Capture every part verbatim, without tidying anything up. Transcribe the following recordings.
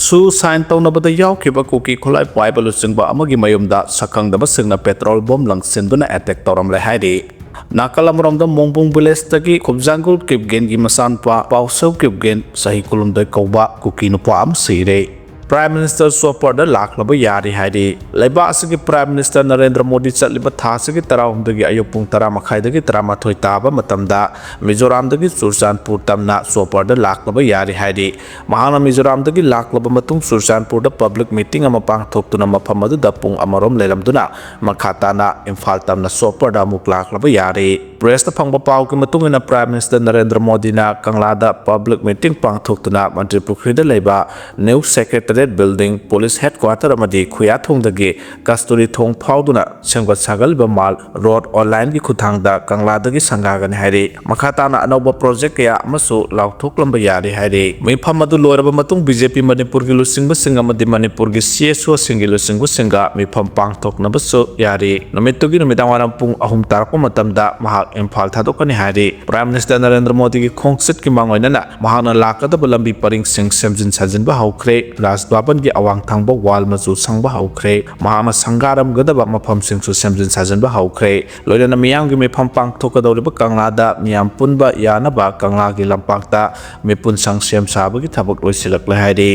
ꯁꯨ ꯁꯥꯏꯟ ꯇꯧꯅꯕꯗ ꯌꯥꯎꯈꯤꯕ ꯀꯨꯀꯤ ꯈꯨꯠꯂꯥꯏ ꯄꯥꯏꯕ ꯂꯨꯆꯤꯡꯕ ꯑꯃꯒꯤ ꯃꯌꯨꯝꯗ ꯁꯛꯈꯪꯗꯕꯁꯤꯡꯅ ꯄꯦꯇ꯭ꯔꯣꯜ ꯕꯣꯝ ꯂꯪꯁꯤꯟꯗꯨꯅ ꯑꯦꯇꯦꯛ ꯇꯧꯔꯝꯂꯦ ꯍꯥꯏꯔꯤ꯫ ꯅꯥꯀꯜ ꯑꯃꯔꯣꯝꯗ ꯃꯣꯡꯕꯨꯡ ꯚꯤꯂꯦꯖꯇꯒꯤ ꯈꯨꯞꯖꯥꯡꯒꯨꯜ ꯀꯤꯞꯒꯦꯟꯒꯤ ꯃꯆꯥꯅꯨꯄꯥ ꯄꯥꯎꯁꯧ ꯀꯤꯞꯒꯦꯟ ꯆꯍꯤ ꯀꯨꯟꯍꯨꯝꯗꯣꯏ ꯀꯧꯕ ꯀꯨꯀꯤ ꯅꯨꯄꯥ ꯑꯃ ꯁꯤꯔꯦ꯫ ꯄ꯭ꯔꯥꯏꯝ ꯃꯤꯅꯤꯁꯇꯔ ꯆꯣꯄꯔꯗ ꯂꯥꯛꯂꯕ ꯌꯥꯔꯤ ꯍꯥꯏꯔꯤ꯫ ꯂꯩꯕꯥꯛ ꯑꯁꯤꯒꯤ ꯄ꯭ꯔꯥꯏꯝ ꯃꯤꯅꯤꯁꯇꯔ ꯅꯔꯦꯟꯗ꯭ꯔ ꯃꯣꯗꯤ ꯆꯠꯂꯤꯕ ꯊꯥ ꯑꯁꯤꯒꯤ ꯇꯔꯥꯍꯨꯝꯗꯣꯏꯒꯤ ꯑꯌꯨꯛ ꯄꯨꯡ ꯇꯔꯥ ꯃꯈꯥꯏꯗꯒꯤ ꯇꯔꯥꯃꯥꯊꯣꯏ ꯇꯥꯕ ꯃꯇꯝꯗ ꯃꯤꯖꯣꯔꯥꯝꯗꯒꯤ ꯆꯨꯔꯆꯥꯟꯄꯨꯔ ꯇꯝꯅ ꯆꯣꯄꯔꯗ ꯂꯥꯛꯂꯕ ꯌꯥꯔꯤ ꯍꯥꯏꯔꯤ꯫ ꯃꯍꯥꯛꯅ ꯃꯤꯖꯣꯔꯥꯝꯗꯒꯤ ꯂꯥꯛꯂꯕ ꯃꯇꯨꯡ ꯆꯨꯔꯆꯥꯟꯄꯨꯔꯗ ꯄꯕ꯭ꯂꯤꯛ ꯃꯤꯇꯤꯡ ꯑꯃ ꯄꯥꯡꯊꯣꯛꯇꯨꯅ ꯃꯐꯝ ꯑꯗꯨꯗ ꯄꯨꯡ ꯑꯃꯔꯣꯝ ꯂꯩꯔꯝꯗꯨꯅ ꯃꯈꯥ ꯇꯥꯅ ꯏꯝꯐꯥꯜ ꯇꯝꯅ ꯆꯣꯄꯔꯗ ꯑꯃꯨꯛ ꯂꯥꯛꯂꯕ ꯌꯥꯔꯤ꯫ ꯄ꯭ꯔꯦꯁꯇ ꯐꯪꯕ ꯄꯥꯎꯒꯤ ꯃꯇꯨꯡ ꯏꯟꯅ ꯄ꯭ꯔꯥꯏꯝ ꯃꯤꯅꯤꯁꯇꯔ ꯅꯔꯦꯟꯗ꯭ꯔ ꯃꯣꯗꯤꯅ ꯀꯪꯂꯥꯗ ꯄꯕ꯭ꯂꯤꯛ ꯃꯤꯇꯤꯡ ꯄꯥꯡꯊꯣꯛꯇꯨꯅ ꯃꯟꯇ꯭ꯔꯤ ꯄꯨꯈ꯭ꯔꯤꯗ ꯂꯩꯕ new secretariat building, police headquarter ꯑꯃꯗꯤ ꯈꯨꯌꯥꯊꯣꯡꯗꯒꯤ ꯀꯁꯇꯨꯔꯤ ꯊꯣꯡ ꯐꯥꯎꯗꯨꯅ ꯁꯦꯝꯒꯠ ꯁꯥꯒꯠꯂꯤꯕ ꯃꯥꯜ ꯔꯣꯗ ꯑꯣꯟꯂꯥꯏꯟꯒꯤ ꯈꯨꯠꯊꯥꯡꯗ ꯀꯪꯂꯥꯗꯒꯤ ꯁꯪꯒꯥꯒꯅꯤ ꯍꯥꯏꯔꯤ꯫ ꯃꯈꯥ ꯇꯥꯅ ꯑꯅꯧꯕ ꯄ꯭ꯔꯣꯖꯦꯛ ꯀꯌꯥ ꯑꯃꯁꯨ ꯂꯥꯎꯊꯣꯛꯂꯝꯕ ꯌꯥꯔꯤ ꯍꯥꯏꯔꯤ꯫ ꯃꯤꯐꯝ ꯑꯗꯨ ꯂꯣꯏꯔꯕ ꯃꯇꯨꯡ ꯕꯤ ꯖꯦ ꯄꯤ ꯃꯅꯤꯄꯨꯔꯒꯤ ꯂꯨꯆꯤꯡꯕꯁꯤꯡ ꯑꯃꯗꯤ ꯃꯅꯤꯄꯨꯔꯒꯤ ꯁꯤ ꯑꯦꯁ ꯑꯣꯁꯤꯡꯒꯤ ꯂꯨꯆꯤꯡꯕꯁꯤꯡꯒ ꯃꯤꯐꯝ ꯄꯥꯡꯊꯣꯛꯅꯕꯁꯨ ꯌꯥꯔꯤ꯫ ꯅꯨꯃꯤꯠꯇꯨꯒꯤ ꯅꯨꯃꯤꯗꯥꯡ ꯋꯥꯏꯔꯝ ꯄꯨꯡ ꯑꯍꯨꯝ ꯇꯥꯔꯛꯄ ꯃꯇꯝꯗ ꯃꯍꯥꯛ ꯏꯝꯐꯥꯜ ꯊꯥꯗꯣꯛꯀꯅꯤ ꯍꯥꯏꯔꯤ꯫ ꯄ꯭ꯔꯥꯏꯝ ꯃꯤꯅꯤꯁꯇꯔ ꯅꯔꯦꯟꯗ꯭ꯔ ꯃꯣꯗꯤꯒꯤ ꯈꯣꯡꯆꯠꯀꯤ ꯃꯥꯡꯑꯣꯏꯅꯅ ꯃꯍꯥꯛꯅ ꯂꯥꯛꯀꯗꯕ ꯂꯝꯕꯤ ꯄꯔꯤꯡꯁꯤꯡ ꯁꯦꯝꯖꯤꯟ ꯁꯥꯖꯤꯟꯕ ꯍꯧꯈ꯭ꯔꯦ꯫ ꯔꯥꯖ ꯚꯕꯟꯒꯤ ꯑꯋꯥꯡ ꯊꯪꯕ ꯋꯥꯜ ꯃꯆꯨ ꯁꯪꯕ ꯍꯧꯈ꯭ꯔꯦ꯫ ꯃꯍꯥꯛꯅ ꯁꯪꯒꯥꯔꯝꯒꯗꯕ ꯃꯐꯝꯁꯤꯡꯁꯨ ꯁꯦꯝꯖꯤꯟ ꯁꯥꯖꯤꯟꯕ ꯍꯧꯈ꯭ꯔꯦ꯫ ꯂꯣꯏꯅꯅ ꯃꯤꯌꯥꯝꯒꯤ ꯃꯤꯐꯝ ꯄꯥꯡꯊꯣꯛꯀꯗꯧꯔꯤꯕ ꯀꯪꯂꯥꯗ ꯃꯤꯌꯥꯝ ꯄꯨꯟꯕ ꯌꯥꯅꯕ ꯀꯪꯂꯥꯒꯤ ꯂꯝꯄꯥꯛꯇ ꯃꯤꯄꯨꯟ ꯁꯪ ꯁꯦꯝ ꯁꯥꯕꯒꯤ ꯊꯕꯛ ꯂꯣꯏꯁꯤꯜꯂꯛꯂꯦ ꯍꯥꯏꯔꯤ꯫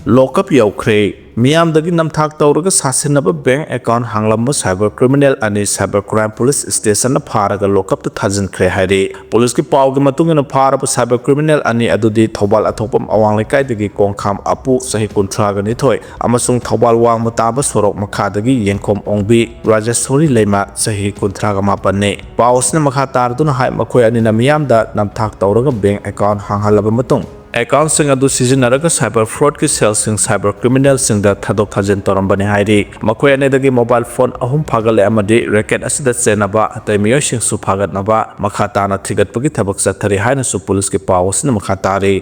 ꯂꯣꯛꯑꯞ ꯌꯧꯈ꯭ꯔꯦ꯫ ꯃꯤꯌꯥꯝꯗꯒꯤ ꯅꯝꯊꯥꯛ ꯇꯧꯔꯒ ꯁꯥꯁꯤꯟꯅꯕ ꯕꯦꯡꯛ ꯑꯦꯀꯥꯎꯟꯠ ꯍꯥꯡꯂꯝꯕ ꯁꯥꯏꯕꯔ ꯀ꯭ꯔꯤꯃꯤꯅꯦꯜ ꯑꯅꯤ ꯁꯥꯏꯕꯔ ꯀ꯭ꯔꯥꯏꯝ ꯄꯨꯂꯤꯁ ꯁ꯭ꯇꯦꯁꯟꯅ ꯐꯥꯔꯒ ꯂꯣꯛꯑꯞꯇ ꯊꯥꯖꯤꯟꯈ꯭ꯔꯦ ꯍꯥꯏꯔꯤ꯫ ꯄꯨꯂꯤꯁꯀꯤ ꯄꯥꯎꯒꯤ ꯃꯇꯨꯡ ꯏꯟꯅ ꯐꯥꯔꯕ ꯁꯥꯏꯕꯔ ꯀ꯭ꯔꯤꯃꯤꯅꯦꯜ ꯑꯅꯤ ꯑꯗꯨꯗꯤ ꯊꯧꯕꯥꯜ ꯑꯊꯣꯛꯄꯝ ꯑꯋꯥꯡ ꯂꯩꯀꯥꯏꯗꯒꯤ ꯀꯣꯡꯈꯥꯝ ꯑꯄꯨ ꯆꯍꯤ ꯀꯨꯟꯊ꯭ꯔꯥꯒ ꯅꯤꯊꯣꯏ ꯑꯃꯁꯨꯡ ꯊꯧꯕꯥꯜ ꯋꯥꯡꯃ ꯇꯥꯕ ꯁꯣꯔꯣꯛ ꯃꯈꯥꯗꯒꯤ ꯌꯦꯡꯈꯣꯝ ꯑꯣꯡꯕꯤ ꯔꯥꯖꯦꯁꯣꯔꯤ ꯂꯩꯃ ꯆꯍꯤ ꯀꯨꯟꯊ꯭ꯔꯥꯒ ꯃꯥꯄꯟꯅꯤ꯫ ꯄꯥꯎ ꯑꯁꯤꯅ ꯃꯈꯥ ꯇꯥꯔꯗꯨꯅ ꯍꯥꯏ, ꯃꯈꯣꯏ ꯑꯅꯤꯅ ꯃꯤꯌꯥꯝꯗ ꯅꯝꯊꯥꯛ ꯇꯧꯔꯒ ꯕꯦꯡꯛ ꯑꯦꯀꯥꯎꯟꯠ ꯍꯥꯡꯍꯜꯂꯕ ꯃꯇꯨꯡ, ꯑꯦꯀꯥꯎꯟꯠꯁꯤꯡ ꯑꯗꯨ ꯁꯤꯖꯤꯟꯅꯔꯒ ꯁꯥꯏꯕꯔ ꯐ꯭ꯔꯣꯗꯀꯤ ꯁꯦꯜꯁꯤꯡ ꯁꯥꯏꯕꯔ ꯀ꯭ꯔꯤꯃꯤꯅꯦꯜꯁꯤꯡꯗ ꯊꯥꯗꯣꯛ ꯊꯥꯖꯤꯟ ꯇꯧꯔꯝꯕꯅꯤ ꯍꯥꯏꯔꯤ꯫ ꯃꯈꯣꯏ ꯑꯅꯤꯗꯒꯤ ꯃꯣꯕꯥꯏꯜ ꯐꯣꯟ ꯑꯍꯨꯝ ꯐꯥꯒꯠꯂꯦ ꯑꯃꯗꯤ ꯔꯦꯀꯦꯠ ꯑꯁꯤꯗ ꯆꯦꯟꯅꯕ ꯑꯇꯩ ꯃꯤꯑꯣꯏꯁꯤꯡꯁꯨ ꯐꯥꯒꯠꯅꯕ ꯃꯈꯥ ꯇꯥꯅ ꯊꯤꯒꯠꯄꯒꯤ ꯊꯕꯛ ꯆꯠꯊꯔꯤ ꯍꯥꯏꯅꯁꯨ ꯄꯨꯂꯤꯁꯀꯤ ꯄꯥꯎ ꯑꯁꯤꯅ ꯃꯈꯥ ꯇꯥꯔꯤ꯫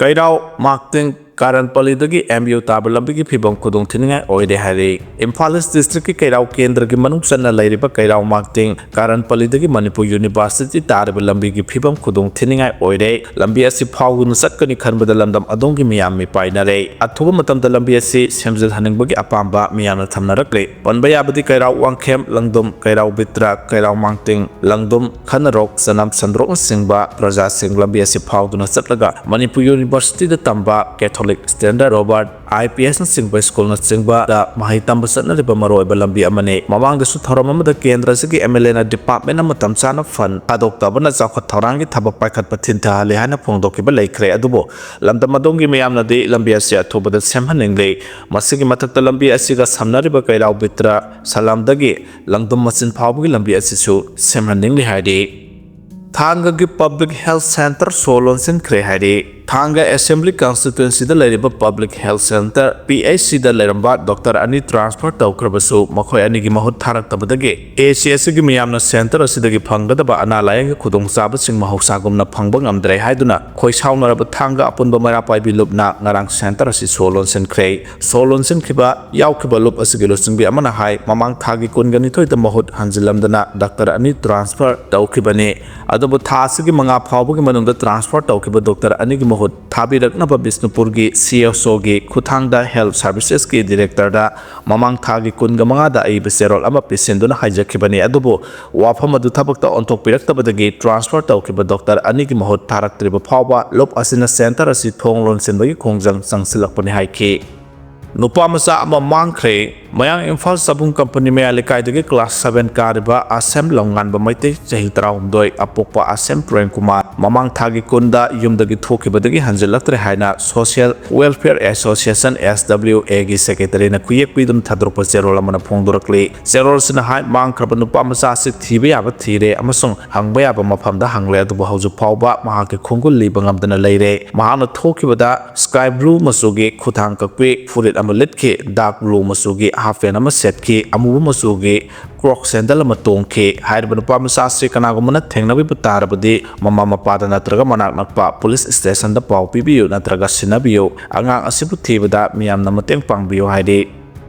ꯀꯩꯔꯥꯎ, ꯃꯥꯛꯇꯤꯡ, ꯀꯥꯔꯟꯄꯜꯂꯤꯗꯒꯤ ꯑꯦꯝ ꯌꯨ ꯇꯥꯕ ꯂꯝꯕꯤꯒꯤ ꯐꯤꯕꯝ ꯈꯨꯗꯣꯡ ꯊꯤꯅꯤꯡꯉꯥꯏ ꯑꯣꯏꯔꯦ ꯍꯥꯏꯔꯤ꯫ ꯏꯝꯐꯥꯜ ꯏꯁ ꯗꯤꯁꯇ꯭ꯔꯤꯛꯀꯤ ꯀꯩꯔꯥꯎ ꯀꯦꯟꯗ꯭ꯔꯒꯤ ꯃꯅꯨꯡ ꯆꯟꯅ ꯂꯩꯔꯤꯕ ꯀꯩꯔꯥꯎ ꯃꯥꯡꯇꯤꯡ ꯀꯥꯔꯟꯄꯜꯂꯤꯗꯒꯤ ꯃꯅꯤꯄꯨꯔ ꯌꯨꯅꯤꯚꯔꯁꯤꯇꯤ ꯇꯥꯔꯤꯕ ꯂꯝꯕꯤꯒꯤ ꯐꯤꯕꯝ ꯈꯨꯗꯣꯡ ꯊꯤꯅꯤꯡꯉꯥꯏ ꯑꯣꯏꯔꯦ꯫ ꯂꯝꯕꯤ ꯑꯁꯤ ꯐꯥꯎꯗꯨꯅ ꯆꯠꯀꯅꯤ ꯈꯟꯕꯗ ꯂꯝꯗꯝ ꯑꯗꯣꯝꯒꯤ ꯃꯤꯌꯥꯝ ꯃꯤꯄꯥꯏꯅꯔꯦ꯫ ꯑꯊꯨꯕ ꯃꯇꯝꯗ ꯂꯝꯕꯤ ꯑꯁꯤ ꯁꯦꯝꯖꯤꯜꯍꯟꯅꯤꯡꯕꯒꯤ ꯑꯄꯥꯝꯕ ꯃꯤꯌꯥꯝꯅ ꯊꯝꯅꯔꯛꯂꯤ꯫ ꯄꯟꯕ ꯌꯥꯕꯗꯤ ꯀꯩꯔꯥꯎ ꯋꯥꯡꯈꯦꯝ, ꯂꯪꯗꯨꯝ, ꯀꯩꯔꯥꯎ ꯕꯤꯇ꯭ꯔ, ꯀꯩꯔꯥꯎ ꯃꯥꯡꯇꯤꯡ, ꯂꯪꯗꯨꯝ, ꯈꯅꯔꯣꯛ, ꯆꯅꯝ ꯁꯟꯗ꯭ꯔꯣꯛꯅꯆꯤꯡꯕ ꯄ꯭ꯔꯖꯥꯁꯤꯡ ꯂꯝꯕꯤ ꯑꯁꯤ ꯐꯥꯎꯗꯨꯅ ꯆꯠꯂꯒ ꯃꯅꯤꯄꯨꯔ ꯌꯨꯅꯤꯚꯔꯁꯤꯇꯤꯗ ꯇꯝꯕ ꯀꯦꯊꯣꯂꯤꯛ ꯁ꯭ꯇꯦꯟꯗꯔ ꯔꯣꯕꯥꯔꯠ, ꯑꯥꯏ ꯄꯤ ꯑꯦꯁꯅꯆꯤꯡꯕ ꯁ꯭ꯀꯨꯜꯅꯆꯤꯡꯕꯗ ꯃꯍꯩ ꯇꯝꯕ ꯆꯠꯅꯔꯤꯕ ꯃꯔꯨꯑꯣꯏꯕ ꯂꯝꯕꯤ ꯑꯃꯅꯤ꯫ ꯃꯃꯥꯡꯗꯁꯨ ꯊꯧꯔꯝ ꯑꯃꯗ ꯀꯦꯟꯗ꯭ꯔ ꯑꯁꯤꯒꯤ ꯑꯦꯝ ꯑꯦꯜ ꯑꯦꯅ ꯗꯤꯄꯥꯔꯠꯃꯦꯟ ꯑꯃ ꯃꯇꯝ ꯆꯥꯅ ꯐꯟ ꯊꯥꯗꯣꯛꯇꯕꯅ ꯆꯥꯎꯈꯠ ꯊꯧꯔꯥꯡꯒꯤ ꯊꯕꯛ ꯄꯥꯏꯈꯠꯄ ꯊꯤꯟꯊꯍꯜꯂꯤ ꯍꯥꯏꯅ ꯐꯣꯡꯗꯣꯛꯈꯤꯕ ꯂꯩꯈ꯭ꯔꯦ꯫ ꯑꯗꯨꯕꯨ ꯂꯝꯗꯝ ꯑꯗꯣꯝꯒꯤ ꯃꯤꯌꯥꯝꯅꯗꯤ ꯂꯝꯕꯤ ꯑꯁꯤ ꯑꯊꯨꯕꯗ ꯁꯦꯝꯍꯟꯅꯤꯡꯂꯤ꯫ ꯃꯁꯤꯒꯤ ꯃꯊꯛꯇ ꯂꯝꯕꯤ ꯑꯁꯤꯒ ꯁꯝꯅꯔꯤꯕ ꯀꯩꯔꯥꯎ ꯕꯤꯇ꯭ꯔ ꯁꯂꯥꯝꯗꯒꯤ ꯂꯪꯗꯨꯝ ꯃꯆꯤꯟ ꯐꯥꯎꯕꯒꯤ ꯂꯝꯕꯤ ꯑꯁꯤꯁꯨ ꯁꯦꯝꯍꯟꯅꯤꯡꯂꯤ ꯍꯥꯏꯔꯤ꯫ ꯊꯥꯡꯒꯒꯤ ꯄꯕ꯭ꯂꯤꯛ ꯍꯦꯜꯊ ꯁꯦꯟꯇꯔ ꯁꯣ ꯂꯣꯟꯁꯤꯟꯈ꯭ꯔꯦ ꯍꯥꯏꯔꯤ꯫ ꯊꯥꯡꯒ ꯑꯦꯁꯦꯝꯕ꯭ꯂꯤ ꯀꯟꯁꯇꯤꯇ꯭ꯋꯦꯟꯁꯤꯗ ꯂꯩꯔꯤꯕ public health centre, P H ꯁꯤꯗ ꯂꯩꯔꯝꯕ ꯗꯣꯛꯇꯔ ꯑꯅꯤ ꯇ꯭ꯔꯥꯟꯁꯐꯔ ꯇꯧꯈ꯭ꯔꯕꯁꯨ ꯃꯈꯣꯏ ꯑꯅꯤꯒꯤ ꯃꯍꯨꯠ ꯊꯥꯔꯛꯇꯕꯗꯒꯤ ꯑꯦ ꯁꯤ ꯑꯁꯤꯒꯤ ꯃꯤꯌꯥꯝꯅ ꯁꯦꯟꯇꯔ ꯑꯁꯤꯗꯒꯤ ꯐꯪꯒꯗꯕ ꯑꯅꯥ ꯂꯥꯌꯦꯡꯒꯤ ꯈꯨꯗꯣꯡꯆꯥꯕꯁꯤꯡ ꯃꯍꯧꯁꯥꯒꯨꯝꯅ ꯐꯪꯕ ꯉꯝꯗ꯭ꯔꯦ ꯍꯥꯏꯗꯨꯅ ꯈꯣꯏ ꯁꯥꯎꯅꯔꯕ ꯊꯥꯡꯒ ꯑꯄꯨꯟꯕ ꯃꯩꯔꯥ ꯄꯥꯏꯕꯤ ꯂꯨꯞꯅ ꯉꯔꯥꯡ ꯁꯦꯟꯇꯔ ꯑꯁꯤ ꯁꯣ ꯂꯣꯟꯁꯤꯟꯈ꯭ꯔꯦ꯫ ꯁꯣ ꯂꯣꯟꯁꯤꯟꯈꯤꯕ ꯌꯥꯎꯈꯤꯕ ꯂꯨꯞ ꯑꯁꯤꯒꯤ ꯂꯨꯆꯤꯡꯕꯤ ꯑꯃꯅ ꯍꯥꯏ, ꯃꯃꯥꯡ ꯊꯥꯒꯤ ꯀꯨꯟꯒ ꯅꯤꯊꯣꯏꯗ ꯃꯍꯨꯠ ꯍꯟꯖꯤꯜꯂꯝꯗꯅ ꯗꯥꯛꯇꯔ ꯑꯅꯤ ꯇ꯭ꯔꯥꯟꯁꯐꯔ ꯇꯧꯈꯤꯕꯅꯤ꯫ ꯑꯗꯨꯕꯨ ꯊꯥ ꯑꯁꯤꯒꯤ ꯃꯉꯥ ꯐꯥꯎꯕꯒꯤ ꯃꯅꯨꯡꯗ ꯇ꯭ꯔꯥꯟꯁꯐꯔ ꯇꯧꯈꯤꯕ ꯗꯣꯛꯇꯔ ꯑꯅꯤꯒꯤ ꯃꯍꯨꯠ ꯊꯥꯕꯤꯔꯛꯅꯕ ꯕꯤꯁꯅꯨꯄꯨꯔꯒꯤ ꯁꯤ ꯑꯦꯁ ꯑꯣꯒꯤ ꯈꯨꯠꯊꯥꯡꯗ ꯍꯦꯜꯊ ꯁꯥꯔꯚꯤꯁꯦꯁꯀꯤ ꯗꯤꯔꯦꯛꯇꯔꯗ ꯃꯃꯥꯡ ꯊꯥꯒꯤ ꯀꯨꯟꯒ ꯃꯉꯥꯗ ꯑꯏꯕ ꯆꯦꯔꯣꯜ ꯑꯃ ꯄꯤꯁꯤꯟꯗꯨꯅ ꯍꯥꯏꯖꯈꯤꯕꯅꯤ꯫ ꯑꯗꯨꯕꯨ ꯋꯥꯐꯝ ꯑꯗꯨ ꯊꯕꯛꯇ ꯑꯣꯟꯊꯣꯛꯄꯤꯔꯛꯇꯕꯗꯒꯤ ꯇ꯭ꯔꯥꯟꯁꯐꯔ ꯇꯧꯈꯤꯕ ꯗꯣꯛꯇꯔ ꯑꯅꯤꯒꯤ ꯃꯍꯨꯠ ꯊꯥꯔꯛꯇ꯭ꯔꯤꯕ ꯐꯥꯎꯕ ꯂꯨꯞ ꯑꯁꯤꯅ ꯁꯦꯟꯇꯔ ꯑꯁꯤ ꯊꯣꯡ ꯂꯣꯟꯁꯤꯟꯕꯒꯤ ꯈꯣꯡꯖꯪ ꯆꯪꯁꯤꯜꯂꯛꯄꯅꯤ ꯍꯥꯏꯈꯤ꯫ ꯅꯨꯄꯥ ꯃꯆꯥ ꯑꯃ ꯃꯥꯡꯈ꯭ꯔꯦ꯫ ꯃꯌꯥꯡ ꯏꯝꯐꯥꯜ ꯆꯕꯨꯡ ꯀꯝꯄꯅꯤ ꯃꯌꯥ ꯂꯩꯀꯥꯏꯗꯒꯤ ꯀ꯭ꯂꯥꯁ ꯁꯚꯦꯟ ꯀꯥꯔꯤꯕ ꯑꯁꯦꯝ ꯂꯝꯉꯥꯟꯕ ꯃꯩꯇꯩ, ꯆꯍꯤ ꯇꯔꯥꯍꯨꯝꯗꯣꯏ, ꯑꯄꯣꯛꯄ ꯑꯁꯦꯝ ꯄ꯭ꯔꯦꯝ ꯀꯨꯃꯥꯔ, ꯃꯃꯥꯡ ꯊꯥꯒꯤ ꯀꯨꯟꯗ ꯌꯨꯝꯗꯒꯤ ꯊꯣꯛꯈꯤꯕꯗꯒꯤ ꯍꯟꯖꯤꯜꯂꯛꯇ꯭ꯔꯦ ꯍꯥꯏꯅ ꯁꯣꯁꯤꯌꯦꯜ ꯋꯦꯜꯐꯤꯌꯔ ꯑꯦꯁꯣꯁꯤꯌꯦꯁꯟ, ꯑꯦꯁ ꯗꯕ꯭ꯂꯤꯎ ꯑꯦꯒꯤ ꯁꯦꯀ꯭ꯔꯦꯇꯔꯤꯅ ꯈꯨꯌꯦꯛ ꯄꯤꯗꯨꯅ ꯊꯥꯗꯣꯔꯛꯄ ꯆꯦꯔꯣꯜ ꯑꯃꯅ ꯐꯣꯡꯗꯣꯔꯛꯂꯤ꯫ ꯆꯦꯔꯣꯜꯁꯤꯅ ꯍꯥꯏ, ꯃꯥꯡꯈ꯭ꯔꯕ ꯅꯨꯄꯥ ꯃꯆꯥ ꯑꯁꯤ ꯊꯤꯕ ꯌꯥꯕ ꯊꯤꯔꯦ ꯑꯃꯁꯨꯡ ꯍꯪꯕ ꯌꯥꯕ ꯃꯐꯝꯗ ꯍꯪꯂꯦ, ꯑꯗꯨꯕꯨ ꯍꯧꯖꯤꯛ ꯐꯥꯎꯕ ꯃꯍꯥꯛꯀꯤ ꯈꯣꯡꯒꯨꯜ ꯂꯤꯕ ꯉꯝꯗꯅ ꯂꯩꯔꯦ꯫ ꯃꯍꯥꯛꯅ ꯊꯣꯛꯈꯤꯕꯗ ꯁ꯭ꯀꯥꯏ ꯕ꯭ꯂꯨ ꯃꯆꯨꯒꯤ ꯈꯨꯊꯥꯡ ꯀꯛꯄꯤ ꯐꯨꯔꯤꯠ ꯑꯃ ꯂꯤꯠꯈꯤ, dark blue ꯃꯆꯨꯒꯤ half pant ꯑꯃ ꯁꯦꯠꯈꯤ, ꯑꯃꯨꯕ ꯃꯆꯨꯒꯤ Crocs sandal ꯑꯃ ꯇꯣꯡꯈꯤ꯫ ꯍꯥꯏꯔꯤꯕ ꯅꯨꯄꯥ ꯃꯆꯥ ꯑꯁꯤ ꯀꯅꯥꯒꯨꯝꯕꯅ ꯊꯦꯡꯅꯕꯤꯕ ꯇꯥꯔꯕꯗꯤ, ꯃꯃꯥ ꯃꯄꯥꯗ ꯅꯠꯇ꯭ꯔꯒ ꯃꯅꯥꯛ ꯅꯛꯄ police stationꯗ ꯄꯥꯎ ꯄꯤꯕꯤꯌꯨ ꯅꯠꯇ꯭ꯔꯒ ꯁꯤꯟꯅꯕꯤꯌꯨ꯫ ꯑꯉꯥꯡ ꯑꯁꯤꯕꯨ ꯊꯤꯕꯗ ꯃꯤꯌꯥꯝꯅ ꯃꯇꯦꯡ ꯄꯥꯡꯕꯤꯌꯨ ꯍꯥꯏꯔꯤ꯫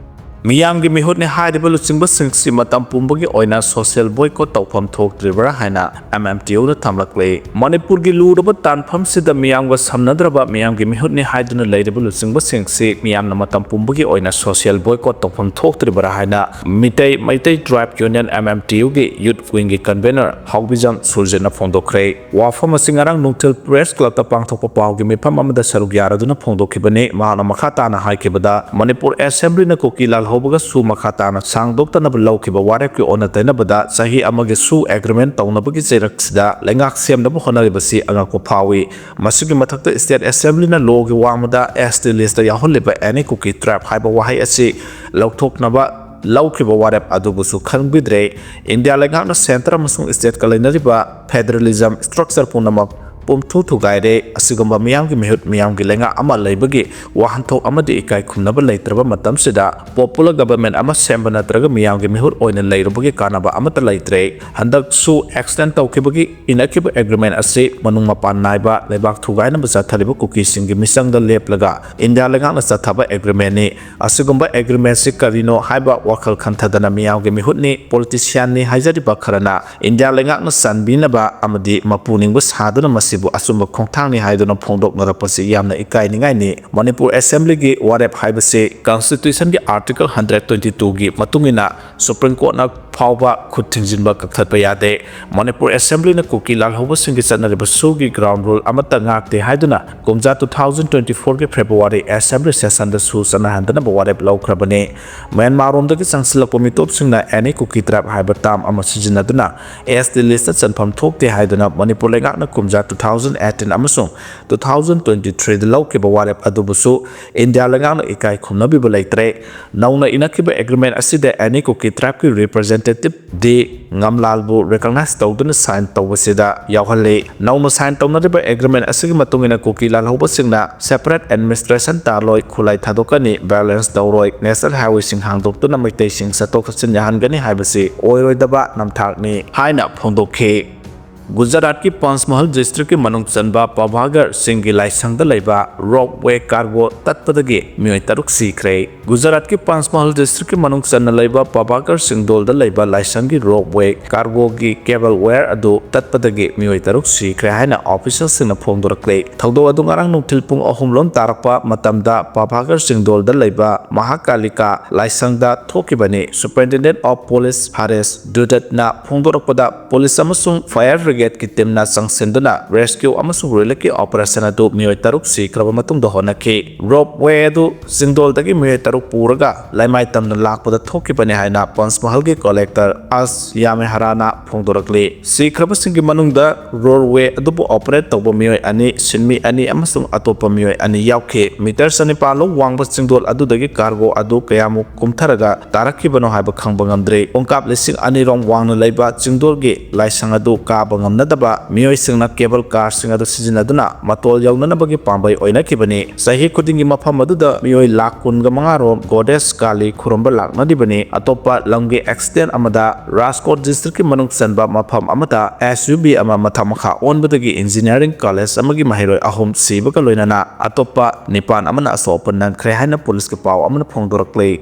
ꯃꯤꯌꯥꯝꯒꯤ ꯃꯤꯍꯨꯠꯅꯤ ꯍꯥꯏꯔꯤꯕ ꯂꯨꯆꯤꯡꯕꯁꯤꯡꯁꯤ ꯃꯇꯝ ꯄꯨꯝꯕꯒꯤ ꯑꯣꯏꯅ social boycott ꯇꯧꯐꯝ ꯊꯣꯛꯇ꯭ꯔꯤꯕ꯭ꯔꯥ ꯍꯥꯏꯅ M M T Oꯅ ꯊꯝꯂꯛꯂꯤ꯫ ꯃꯅꯤꯄꯨꯔꯒꯤ ꯂꯨꯔꯕ ꯇꯥꯟꯐꯝꯁꯤꯗ ꯃꯤꯌꯥꯝꯒ ꯁꯝꯅꯗ꯭ꯔꯕ ꯃꯤꯌꯥꯝꯒꯤ ꯃꯤꯍꯨꯠꯅꯤ ꯍꯥꯏꯗꯨꯅ ꯂꯩꯔꯤꯕ ꯂꯨꯆꯤꯡꯕꯁꯤꯡꯁꯤ ꯃꯤꯌꯥꯝꯅ ꯃꯇꯝ ꯄꯨꯝꯕꯒꯤ ꯑꯣꯏꯅ social boycott ꯇꯧꯐꯝ ꯊꯣꯛꯇ꯭ꯔꯤꯕ꯭ꯔꯥ ꯍꯥꯏꯅ Meitei, Meitei Tribe Union, M M T Oꯒꯤ youth wingꯒꯤ convener ꯍꯥꯎꯕꯤꯖꯝ ꯁꯨꯔꯖꯤꯠꯅ ꯐꯣꯡꯗꯣꯛꯈ꯭ꯔꯦ꯫ ꯋꯥꯐꯝ ꯑꯁꯤ ꯉꯔꯥꯡ ꯅꯨꯡꯊꯤꯜ Press Clubꯇ ꯄꯥꯡꯊꯣꯛꯄ ꯄꯥꯎꯒꯤ ꯃꯤꯐꯝ ꯑꯃꯗ ꯁꯔꯨꯛ ꯌꯥꯔꯗꯨꯅ ꯐꯣꯡꯗꯣꯛꯈꯤꯕꯅꯤ꯫ ꯃꯍꯥꯛꯅ ꯃꯈꯥ ꯇꯥꯅ ꯍꯥꯏꯈꯤꯕꯗ, ꯃꯅꯤꯄꯨꯔ Assemblyꯅ ꯀꯨꯀꯤ ꯂꯥꯜꯍꯧꯕꯒ ꯁꯨ ꯃꯈꯥ ꯇꯥꯅ ꯁꯥꯡꯗꯣꯛꯇꯅꯕ ꯂꯧꯈꯤꯕ ꯋꯥꯔꯦꯞꯀꯤ ꯑꯣꯟꯅ ꯇꯩꯅꯕꯗ ꯆꯍꯤ ꯑꯃꯒꯤ ꯁꯨ agreement ꯇꯧꯅꯕꯒꯤ ꯆꯩꯔꯛꯁꯤꯗ ꯂꯩꯉꯥꯛ ꯁꯦꯝꯅꯕ ꯍꯣꯠꯅꯔꯤꯕꯁꯤ ꯑꯉꯛꯄ ꯐꯥꯎꯏ꯫ ꯃꯁꯤꯒꯤ ꯃꯊꯛꯇ State Assemblyꯅ lawꯒꯤ ꯋꯥꯡꯃꯗ S T listꯇ ꯌꯥꯎꯍꯜꯂꯤꯕ any Kuki tribe ꯍꯥꯏꯕ ꯋꯥꯍꯩ ꯑꯁꯤ ꯂꯧꯊꯣꯛꯅꯕ ꯂꯧꯈꯤꯕ ꯋꯥꯔꯦꯞ ꯑꯗꯨꯕꯨꯁꯨ ꯈꯪꯕꯤꯗ꯭ꯔꯦ꯫ ꯏꯟꯗꯤꯌꯥ ꯂꯩꯉꯥꯛꯅ centre ꯑꯃꯁꯨꯡ stateꯀ ꯂꯩꯅꯔꯤꯕ federalism structure ꯄꯨꯝꯅꯃꯛ ꯄꯨꯝꯊꯨ ꯊꯨꯒꯥꯏꯔꯦ꯫ ꯑꯁꯤꯒꯨꯝꯕ ꯃꯤꯌꯥꯝꯒꯤ ꯃꯤꯍꯨꯠ, ꯃꯤꯌꯥꯝꯒꯤ ꯂꯩꯉꯥꯛ ꯑꯃ ꯂꯩꯕꯒꯤ ꯋꯥꯍꯟꯊꯣꯛ ꯑꯃꯗꯤ ꯏꯀꯥꯏ ꯈꯨꯝꯅꯕ ꯂꯩꯇ꯭ꯔꯕ ꯃꯇꯝꯁꯤꯗ popular government ꯑꯃ ꯁꯦꯝꯕ ꯅꯠꯇ꯭ꯔꯒ ꯃꯤꯌꯥꯝꯒꯤ ꯃꯤꯍꯨꯠ ꯑꯣꯏꯅ ꯂꯩꯔꯨꯕꯒꯤ ꯀꯥꯟꯅꯕ ꯑꯃꯠꯇ ꯂꯩꯇ꯭ꯔꯦ꯫ ꯍꯟꯗꯛꯁꯨ extend ꯇꯧꯈꯤꯕꯒꯤ ꯏꯅꯈꯤꯕ agreement ꯑꯁꯤ ꯃꯅꯨꯡ ꯃꯄꯥꯟ ꯅꯥꯏꯕ, ꯂꯩꯕꯥꯛ ꯊꯨꯒꯥꯏꯅꯕ ꯆꯠꯊꯔꯤꯕ ꯀꯨꯀꯤꯁꯤꯡꯒꯤ ꯃꯤꯆꯪꯗ ꯂꯦꯞꯂꯒ ꯏꯟꯗꯤꯌꯥ ꯂꯩꯉꯥꯛꯅ ꯆꯠꯊꯕ agreementꯅꯤ꯫ ꯑꯁꯤꯒꯨꯝꯕ agreementꯁꯤ ꯀꯔꯤꯅꯣ ꯍꯥꯏꯕ ꯋꯥꯈꯜ ꯈꯟꯊꯗꯅ ꯃꯤꯌꯥꯝꯒꯤ ꯃꯤꯍꯨꯠꯅꯤ, politicianꯅꯤ ꯍꯥꯏꯖꯔꯤꯕ ꯈꯔꯅ ꯏꯟꯗꯤꯌꯥ ꯂꯩꯉꯥꯛꯅ ꯆꯟꯕꯤꯅꯕ ꯑꯃꯗꯤ ꯃꯄꯨ ꯅꯤꯡꯕ ꯁꯥꯗꯨꯅ ꯃꯁꯤꯕꯨ ꯑꯆꯨꯝꯕ ꯈꯣꯡꯊꯥꯡꯅꯤ ꯍꯥꯏꯗꯨꯅ ꯐꯣꯡꯗꯣꯛꯅꯔꯛꯄꯁꯤ ꯌꯥꯝꯅ ꯏꯀꯥꯏꯅꯤꯡꯉꯥꯏꯅꯤ꯫ ꯃꯅꯤꯄꯨꯔ Assemblyꯒꯤ ꯋꯥꯔꯦꯞ ꯍꯥꯏꯕꯁꯤ Constitutionꯒꯤ Article hundred twenty twoꯒꯤ ꯃꯇꯨꯡ ꯏꯟꯅ Supreme Courtꯅ ꯐꯥꯎꯕ ꯈꯨꯠ ꯊꯤꯡꯖꯤꯟꯕ ꯀꯛꯊꯠꯄ ꯌꯥꯗꯦ꯫ ꯃꯅꯤꯄꯨꯔ Assemblyꯅ ꯀꯨꯀꯤ ꯂꯥꯜꯍꯧꯕꯁꯤꯡꯒꯤ ꯆꯠꯅꯔꯤꯕ ꯁꯨꯒꯤ ground rule ꯑꯃꯠꯇ ꯉꯥꯛꯇꯦ ꯍꯥꯏꯗꯨꯅ ꯀꯨꯝꯖꯥ two thousand twenty fourꯒꯤ February Assembly sessionꯗ ꯁꯨ ꯆꯠꯅꯍꯟꯗꯅꯕ ꯋꯥꯔꯦꯞ ꯂꯧꯈ꯭ꯔꯕꯅꯤ꯫ ꯃ꯭ꯌꯥꯟꯃꯥꯔꯔꯣꯝꯗꯒꯤ ꯆꯪꯁꯤꯜꯂꯛꯄ ꯃꯤꯇꯣꯞꯁꯤꯡꯅ any Kuki tribe ꯍꯥꯏꯕ term ꯑꯃ ꯁꯤꯖꯤꯟꯅꯗꯨꯅ S T listꯇ ꯆꯟꯐꯝ ꯊꯣꯛꯇꯦ ꯍꯥꯏꯗꯨꯅ ꯃꯅꯤꯄꯨꯔ ꯂꯩꯉꯥꯛꯅ ꯀꯨꯝꯖꯥ two ꯊꯥꯎꯖꯟ ꯑꯩꯠꯇꯤꯟ ꯑꯃꯁꯨꯡ ꯇꯨ ꯊꯥꯎꯖꯟ ꯇ꯭ꯋꯦꯟꯇꯤ ꯊ꯭ꯔꯤꯗ ꯂꯧꯈꯤꯕ ꯋꯥꯔꯦꯞ ꯑꯗꯨꯕꯨꯁꯨ ꯏꯟꯗꯤꯌꯥ ꯂꯩꯉꯥꯛꯅ ꯏꯀꯥꯏ ꯈꯨꯝꯅꯕꯤꯕ ꯂꯩꯇ꯭ꯔꯦ꯫ ꯅꯧꯅ ꯏꯅꯈꯤꯕ ꯑꯦꯒ꯭ꯔꯤꯃꯦꯟ ꯑꯁꯤꯗ ꯑꯦꯅꯤ ꯀꯨꯀꯤ ꯇ꯭ꯔꯥꯏꯕꯀꯤ ꯔꯤꯄ꯭ꯔꯖꯦꯟꯇꯦꯇꯤꯞ ꯗꯤ ꯉꯝꯂꯥꯜꯕꯨ ꯔꯤꯀꯣꯛꯅꯥꯏꯖ ꯇꯧꯗꯨꯅ ꯁꯥꯏꯟ ꯇꯧꯕꯁꯤꯗ ꯌꯥꯎꯍꯜꯂꯤ꯫ ꯅꯧꯅ ꯁꯥꯏꯟ ꯇꯧꯅꯔꯤꯕ ꯑꯦꯒ꯭ꯔꯤꯃꯦꯟ ꯑꯁꯤꯒꯤ ꯃꯇꯨꯡ ꯏꯟꯅ ꯀꯨꯀꯤ ꯂꯥꯜꯍꯧꯕꯁꯤꯡꯅ ꯁꯦꯄꯔꯦꯠ ꯑꯦꯗꯃꯤꯅꯤꯁꯇ꯭ꯔꯦꯁꯟ ꯇꯥꯔꯣꯏ, ꯈꯨꯠꯂꯥꯏ ꯊꯥꯗꯣꯛꯀꯅꯤ, ꯚꯥꯏꯑꯣꯂꯦꯟꯁ ꯇꯧꯔꯣꯏ, ꯅꯦꯁꯅꯦꯜ ꯍꯥꯏꯋꯦꯁꯤꯡ ꯍꯥꯡꯗꯣꯛꯇꯨꯅ ꯃꯩꯇꯩꯁꯤꯡ ꯆꯠꯊꯣꯛ ꯆꯠꯁꯤꯟ ꯌꯥꯍꯟꯒꯅꯤ ꯍꯥꯏꯕꯁꯤ ꯑꯣꯏꯔꯣꯏꯗꯕ ꯅꯝꯊꯥꯛꯅꯤ ꯍꯥꯏꯅ ꯐꯣꯡꯗꯣꯛꯈꯤ꯫ ꯒꯨꯖꯔꯥꯠꯀꯤ ꯄꯟꯆꯃꯍꯜ ꯗꯤꯁꯇ꯭ꯔꯤꯛꯀꯤ ꯃꯅꯨꯡ ꯆꯟꯕ ꯄꯕꯥꯒꯔ ꯁꯤꯡꯒꯤ ꯂꯥꯏꯁꯪꯗ ꯂꯩꯕ ꯔꯣꯞꯋꯦ ꯀꯥꯔꯒꯣ ꯇꯠꯄꯗꯒꯤ ꯃꯤꯑꯣꯏ ꯇꯔꯨꯛ ꯁꯤꯈ꯭ꯔꯦ꯫ ꯒꯨꯖꯔꯥꯠꯀꯤ ꯄꯟꯆꯃꯍꯜ ꯗꯤꯁꯇ꯭ꯔꯤꯛꯀꯤ ꯃꯅꯨꯡ ꯆꯟꯅ ꯂꯩꯕ ꯄꯕꯥꯒꯔ ꯆꯤꯡꯗꯣꯜꯗ ꯂꯩꯕ ꯂꯥꯏꯁꯪꯒꯤ ꯔꯣꯞꯋꯦ ꯀꯥꯔꯒꯣꯒꯤ ꯀꯦꯕꯜ ꯋꯥꯌꯔ ꯑꯗꯨ ꯇꯠꯄꯗꯒꯤ ꯃꯤꯑꯣꯏ ꯇꯔꯨꯛ ꯁꯤꯈ꯭ꯔꯦ ꯍꯥꯏꯅ ꯑꯣꯐꯤꯁꯤꯌꯦꯜꯁꯤꯡꯅ ꯐꯣꯡꯗꯣꯔꯛꯂꯦ꯫ ꯊꯧꯗꯣꯛ ꯑꯗꯨ ꯉꯔꯥꯡ ꯅꯨꯡꯊꯤꯜ ꯄꯨꯡ ꯑꯍꯨꯝ ꯂꯣꯝ ꯇꯥꯔꯛꯄ ꯃꯇꯝꯗ ꯄꯕꯥꯒꯔ ꯆꯤꯡꯗꯣꯜꯗ ꯂꯩꯕ ꯃꯍꯥꯀꯥꯂꯤꯀꯥ ꯂꯥꯏꯁꯪꯗ ꯊꯣꯛꯈꯤꯕꯅꯤ꯫ Superintendent of Police ꯍꯔꯦꯁ ꯗꯨꯗꯠꯅ ꯐꯣꯡꯗꯣꯔꯛꯄꯗ, ꯄꯨꯂꯤꯁ ꯑꯃꯁꯨꯡ ꯐꯥꯌꯔ ꯕ꯭ꯔꯤꯒꯦꯗꯀꯤ ꯇꯤꯝꯅ ꯆꯪꯁꯤꯟꯗꯨꯅ ꯔꯦꯁꯀ꯭ꯌꯨ ꯑꯃꯁꯨꯡ ꯔꯤꯂꯤꯐꯀꯤ ꯑꯣꯄꯔꯦꯁꯟ ꯑꯗꯨ ꯃꯤꯑꯣꯏ ꯇꯔꯨꯛ ꯁꯤꯈ꯭ꯔꯕ ꯃꯇꯨꯡꯗ ꯍꯣꯠꯅꯈꯤ꯫ ꯔꯣꯞꯋꯦ ꯑꯗꯨ ꯆꯤꯡꯗꯣꯜꯗꯒꯤ ꯃꯤꯑꯣꯏ ꯇꯔꯨꯛ ꯄꯨꯔꯒ ꯂꯩꯃꯥꯏ ꯇꯝꯅ ꯂꯥꯛꯄꯗ ꯊꯣꯛꯈꯤꯕꯅꯤ ꯍꯥꯏꯅ ꯄꯟꯆꯃꯍꯜꯒꯤ ꯀꯂꯦꯛꯇꯔ ꯑꯁ ꯌꯥꯃꯦꯍꯔꯥꯅ ꯐꯣꯡꯗꯣꯔꯛꯂꯤ꯫ ꯁꯤꯈ꯭ꯔꯕꯁꯤꯡꯒꯤ ꯃꯅꯨꯡꯗ ꯔꯣꯞꯋꯦ ꯑꯗꯨꯕꯨ ꯑꯣꯄꯔꯦꯠ ꯇꯧꯕ ꯃꯤꯑꯣꯏ ꯑꯅꯤ, ꯁꯤꯟꯃꯤ ꯑꯅꯤ ꯑꯃꯁꯨꯡ ꯑꯇꯣꯞꯄ ꯃꯤꯑꯣꯏ ꯑꯅꯤ ꯌꯥꯎꯈꯤ꯫ ꯃꯤꯇꯔ ꯆꯅꯤꯄꯥꯟ ꯂꯧ ꯋꯥꯡꯕ ꯆꯤꯡꯗꯣꯜ ꯑꯗꯨꯗꯒꯤ ꯀꯥꯔꯒꯣ ꯑꯗꯨ ꯀꯌꯥꯃꯨꯛ ꯀꯨꯝꯊꯔꯒ ꯇꯥꯔꯛꯈꯤꯕꯅꯣ ꯍꯥꯏꯕ ꯈꯪꯕ ꯉꯝꯗ꯭ꯔꯤ꯫ ꯄꯣꯡꯀꯥꯞ ꯂꯤꯁꯤꯡ ꯑꯅꯤ ꯔꯣꯝ ꯋꯥꯡꯅ ꯂꯩꯕ ꯆꯤꯡꯗꯣꯜꯒꯤ ꯂꯥꯏꯁꯪ ꯑꯗꯨ ꯀꯥꯕ ꯉꯝꯅꯗꯕ ꯃꯤꯑꯣꯏꯁꯤꯡꯅ ꯀꯦꯕꯜ ꯀꯥꯔꯁꯤꯡ ꯑꯗꯨ ꯁꯤꯖꯤꯟꯅꯗꯨꯅ ꯃꯇꯣꯜ ꯌꯧꯅꯅꯕꯒꯤ ꯄꯥꯝꯕꯩ ꯑꯣꯏꯅꯈꯤꯕꯅꯤ꯫ ꯆꯍꯤ ꯈꯨꯗꯤꯡꯒꯤ ꯃꯐꯝ ꯑꯗꯨꯗ ꯃꯤꯑꯣꯏ ꯂꯥꯈ ꯀꯨꯟꯒ ꯃꯉꯥ ꯔꯣꯝ ꯒꯣꯗꯦꯁ ꯀꯥꯂꯤ ꯈꯨꯔꯨꯝꯕ ꯂꯥꯛꯅꯔꯤꯕꯅꯤ꯫ ꯑꯇꯣꯞꯄ ꯂꯝꯒꯤ ꯑꯦꯛꯁꯤꯗꯦꯟ ꯑꯃꯗ ꯔꯥꯖꯀꯣꯠ ꯗꯤꯁꯇ꯭ꯔꯤꯛꯀꯤ ꯃꯅꯨꯡ ꯆꯟꯕ ꯃꯐꯝ ꯑꯃꯗ ꯑꯦꯁ ꯌꯨ ꯚꯤ ꯑꯃ ꯃꯊꯛ ꯃꯈꯥ ꯑꯣꯟꯕꯗꯒꯤ ꯏꯟꯖꯤꯅꯤꯌꯥꯔꯤꯡ ꯀꯣꯂꯦꯖ ꯑꯃꯒꯤ ꯃꯍꯩꯔꯣꯏ ꯑꯍꯨꯝ ꯁꯤꯕꯒ ꯂꯣꯏꯅꯅ ꯑꯇꯣꯞꯄ ꯅꯤꯄꯥꯟ ꯑꯃꯅ ꯑꯁꯣꯛ ꯑꯄꯟ ꯅꯪꯈ꯭ꯔꯦ ꯍꯥꯏꯅ ꯄꯨꯂꯤꯁꯀꯤ ꯄꯥꯎ ꯑꯃꯅ ꯐꯣꯡꯗꯣꯔꯛꯂꯤ꯫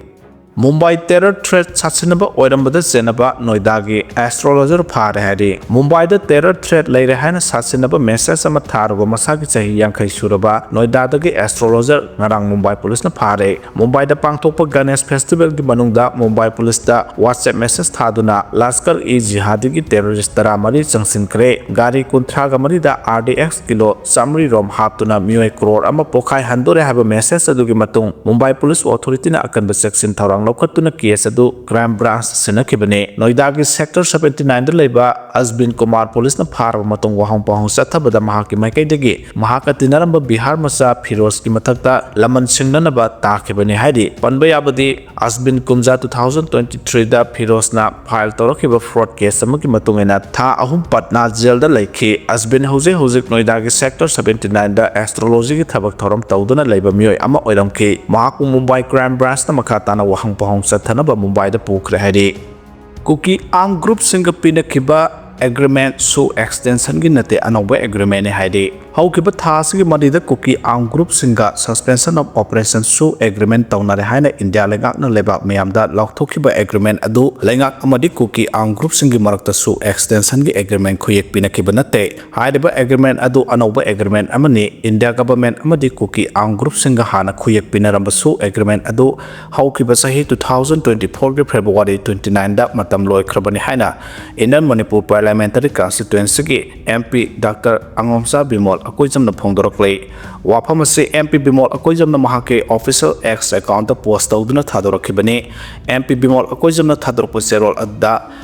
ꯃꯨꯝꯕꯥꯏ ꯇꯦꯔꯔ ꯊ꯭ꯔꯦꯠ ꯁꯥꯁꯤꯟꯅꯕ ꯑꯣꯏꯔꯝꯕꯗ ꯆꯦꯟꯅꯕ ꯅꯣꯏꯗꯥꯒꯤ ꯑꯦꯁꯇ꯭ꯔꯣꯂꯣꯖꯔ ꯐꯥꯔꯦ ꯍꯥꯏꯔꯤ꯫ ꯃꯨꯝꯕꯥꯏꯗ ꯇꯦꯔꯔ ꯊ꯭ꯔꯦꯠ ꯂꯩꯔꯦ ꯍꯥꯏꯅ ꯁꯥꯁꯤꯟꯅꯕ ꯃꯦꯁꯦꯖ ꯑꯃ ꯊꯥꯔꯨꯕ ꯃꯁꯥꯒꯤ ꯆꯍꯤ ꯌꯥꯡꯈꯩ ꯁꯨꯔꯕ ꯅꯣꯏꯗꯥꯗꯒꯤ ꯑꯦꯁꯇ꯭ꯔꯣꯂꯣꯖꯔ ꯉꯔꯥꯡ ꯃꯨꯝꯕꯥꯏ ꯄꯨꯂꯤꯁꯅ ꯐꯥꯔꯦ꯫ ꯃꯨꯝꯕꯥꯏꯗ ꯄꯥꯡꯊꯣꯛꯄ ꯒꯅꯦꯁ ꯐꯦꯁꯇꯤꯚꯦꯜꯒꯤ ꯃꯅꯨꯡꯗ ꯃꯨꯝꯕꯥꯏ ꯄꯨꯂꯤꯁꯇ WhatsApp ꯃꯦꯁꯦꯖ ꯊꯥꯗꯨꯅ ꯂꯁꯀꯔ ꯏ ꯖꯤꯍꯥꯗꯤꯒꯤ ꯇꯦꯔꯣꯔꯤꯁ ꯇꯔꯥꯃꯔꯤ ꯆꯪꯁꯤꯟꯈ꯭ꯔꯦ꯫ ꯒꯥꯔꯤ ꯀꯨꯟꯊ꯭ꯔꯥꯒ ꯃꯔꯤꯗ ꯑꯥꯔ ꯗꯤ ꯑꯦꯛꯁ ꯀꯤꯂꯣ ꯆꯥꯃꯔꯤ ꯔꯣꯝ ꯍꯥꯞꯇꯨꯅ ꯃꯤꯑꯣꯏ ꯀ꯭ꯔꯣꯔ ꯑꯃ ꯄꯣꯈꯥꯏꯍꯟꯗꯣꯔꯦ ꯍꯥꯏꯕ ꯃꯦꯁꯦꯖ ꯑꯗꯨꯒꯤ ꯃꯇꯨꯡ ꯃꯨꯝꯕꯥꯏ ꯄꯨꯂꯤꯁ ꯑꯣꯊꯣꯔꯤꯇꯤꯅ ꯑꯀꯟꯕ ꯆꯦꯛꯁꯤꯟ ꯊꯧꯔꯥꯡ ꯂꯧꯈꯠꯇꯨꯅ ꯀꯦꯁ ꯑꯗꯨ ꯀ꯭ꯔꯥꯏꯝ ꯕ꯭ꯔꯥꯟꯁ ꯁꯤꯟꯅꯈꯤꯕꯅꯤ꯫ ꯅꯣꯏꯗꯥꯒꯤ ꯁꯦꯛꯇꯔ ꯁꯚꯦꯟꯇꯤ ꯅꯥꯏꯟꯗ ꯂꯩꯕ ꯑꯁꯕꯤꯟ ꯀꯨꯃꯥꯔ ꯄꯨꯂꯤꯁꯅ ꯐꯥꯔꯕ ꯃꯇꯨꯡ ꯋꯥꯍꯪ ꯄꯥꯎꯍꯪ ꯆꯠꯊꯕꯗ ꯃꯍꯥꯛꯀꯤ ꯃꯥꯏꯀꯩꯗꯒꯤ ꯃꯍꯥꯛꯀ ꯇꯤꯟꯅꯔꯝꯕ ꯕꯤꯍꯥꯔ ꯃꯆꯥ ꯐꯤꯔꯣꯖꯀꯤ ꯃꯊꯛꯇ ꯂꯃꯟ ꯁꯤꯡꯅꯅꯕ ꯇꯥꯈꯤꯕꯅꯤ ꯍꯥꯏꯔꯤ꯫ ꯄꯟꯕ ꯌꯥꯕꯗꯤ, ꯑꯁꯕꯤꯟ ꯀꯨꯝꯖꯥ ꯇꯨ ꯊꯥꯎꯖꯟ ꯇ꯭ꯋꯦꯟꯇꯤ ꯊ꯭ꯔꯤꯗ ꯐꯤꯔꯣꯖꯅ ꯐꯥꯏꯜ ꯇꯧꯔꯛꯈꯤꯕ ꯐ꯭ꯔꯣꯗ ꯀꯦꯁ ꯑꯃꯒꯤ ꯃꯇꯨꯡ ꯏꯟꯅ ꯊꯥ ꯑꯍꯨꯝ ꯄꯠꯅꯥ ꯖꯦꯜꯗ ꯂꯩꯈꯤ꯫ ꯑꯁꯕꯤꯟ ꯍꯧꯖꯤꯛ ꯍꯧꯖꯤꯛ ꯅꯣꯏꯗꯥꯒꯤ ꯁꯦꯛꯇꯔ ꯁꯚꯦꯟꯇꯤ ꯅꯥꯏꯟꯗ ꯑꯦꯁꯇ꯭ꯔꯣꯂꯣꯖꯤꯒꯤ ꯊꯕꯛ ꯊꯧꯔꯝ ꯇꯧꯗꯨꯅ ꯂꯩꯕ ꯃꯤꯑꯣꯏ ꯑꯃ ꯑꯣꯏꯔꯝꯈꯤ꯫ ꯃꯍꯥꯛꯄꯨ ꯃꯨꯝꯕꯥꯏ ꯀ꯭ꯔꯥꯏꯝ ꯕ꯭ꯔꯥꯟꯁꯅ ꯃꯈꯥ ꯇꯥꯅ ꯋꯥꯍꯪ ꯄꯥꯎꯍꯪ ꯆꯠꯊꯅꯕ ꯃꯨꯝꯕꯥꯏꯗ ꯄꯨꯈ꯭ꯔꯦ ꯍꯥꯏꯔꯤ꯫ ꯀꯨꯀꯤ ꯑꯥꯔꯝ ꯒ꯭ꯔꯨꯞꯁꯤꯡꯒ ꯄꯤꯅꯈꯤꯕ ꯑꯦꯒ꯭ꯔꯤꯃꯦꯟ ꯁꯨ ꯑꯦꯛꯁꯇꯦꯟꯁꯟꯒꯤ ꯅꯠꯇꯦ, ꯑꯅꯧꯕ ꯑꯦꯒ꯭ꯔꯤꯃꯦꯟꯅꯤ ꯍꯥꯏꯔꯤ꯫ ꯍꯧꯈꯤꯕ ꯊꯥ ꯑꯁꯤꯒꯤ ꯃꯔꯤꯗ ꯀꯨꯀꯤ ꯑꯥꯔꯝ ꯒ꯭ꯔꯨꯞꯁꯤꯡꯒ suspension of operation ꯁꯨ ꯑꯦꯒ꯭ꯔꯤꯃꯦꯟ ꯇꯧꯅꯔꯦ ꯍꯥꯏꯅ ꯏꯟꯗꯤꯌꯥ ꯂꯩꯉꯥꯛꯅ ꯂꯩꯕꯥꯛ ꯃꯤꯌꯥꯝꯗ ꯂꯥꯎꯊꯣꯛꯈꯤꯕ ꯑꯦꯒ꯭ꯔꯤꯃꯦꯟ ꯑꯗꯨ ꯂꯩꯉꯥꯛ ꯑꯃꯗꯤ ꯀꯨꯀꯤ ꯑꯥꯔꯝ ꯒ꯭ꯔꯨꯞꯁꯤꯡꯒꯤ ꯃꯔꯛꯇꯁꯨ ꯑꯦꯛꯁꯇꯦꯟꯁꯟꯒꯤ ꯑꯦꯒ꯭ꯔꯤꯃꯦꯟ ꯈꯨꯌꯦꯛ ꯄꯤꯅꯈꯤꯕ ꯅꯠꯇꯦ꯫ ꯍꯥꯏꯔꯤꯕ ꯑꯦꯒ꯭ꯔꯤꯃꯦꯟ ꯑꯗꯨ ꯑꯅꯧꯕ ꯑꯦꯒ꯭ꯔꯤꯃꯦꯟ ꯑꯃꯅꯤ꯫ ꯏꯟꯗꯤꯌꯥ ꯒꯚꯔꯟꯃꯦꯟꯠ ꯑꯃꯗꯤ ꯀꯨꯀꯤ ꯑꯥꯔꯝ ꯒ꯭ꯔꯨꯞꯁꯤꯡꯒ ꯍꯥꯟꯅ ꯈꯨꯌꯦꯛ ꯄꯤꯅꯔꯝꯕꯁꯨ ꯑꯦꯒ꯭ꯔꯤꯃꯦꯟ ꯑꯗꯨ ꯍꯧꯈꯤꯕ ꯆꯍꯤ ꯇꯨ ꯊꯥꯎꯖꯟ ꯇ꯭ꯋꯦꯟꯇꯤ ꯐꯣꯔꯒꯤ ꯐꯦꯕ꯭ꯔꯨꯋꯥꯔꯤ ꯇ꯭ꯋꯦꯟꯇꯤ ꯅꯥꯏꯟꯗ ꯃꯇꯝ ꯂꯣꯏꯈ꯭ꯔꯕꯅꯤ ꯍꯥꯏꯅ Indian Manipur Parliamentary Constituencyꯒꯤ M P Doctor ꯑꯉꯣꯝꯆꯥ Bimol ꯑꯀꯣꯏꯖꯝꯅ ꯐꯣꯡꯗꯣꯔꯛꯂꯤ꯫ ꯋꯥꯐꯝ ꯑꯁꯤ M P ꯕꯤꯃꯣꯜ ꯑꯀꯣꯏꯖꯝꯅ ꯃꯍꯥꯛꯀꯤ official X accountꯇ post ꯇꯧꯗꯨꯅ ꯊꯥꯗꯣꯔꯛꯈꯤꯕꯅꯤ꯫ M P ꯕꯤꯃꯣꯜ ꯑꯀꯣꯏꯖꯝꯅ ꯊꯥꯗꯣꯔꯛꯄ ꯆꯦꯔꯣꯜ ꯑꯗꯨꯗ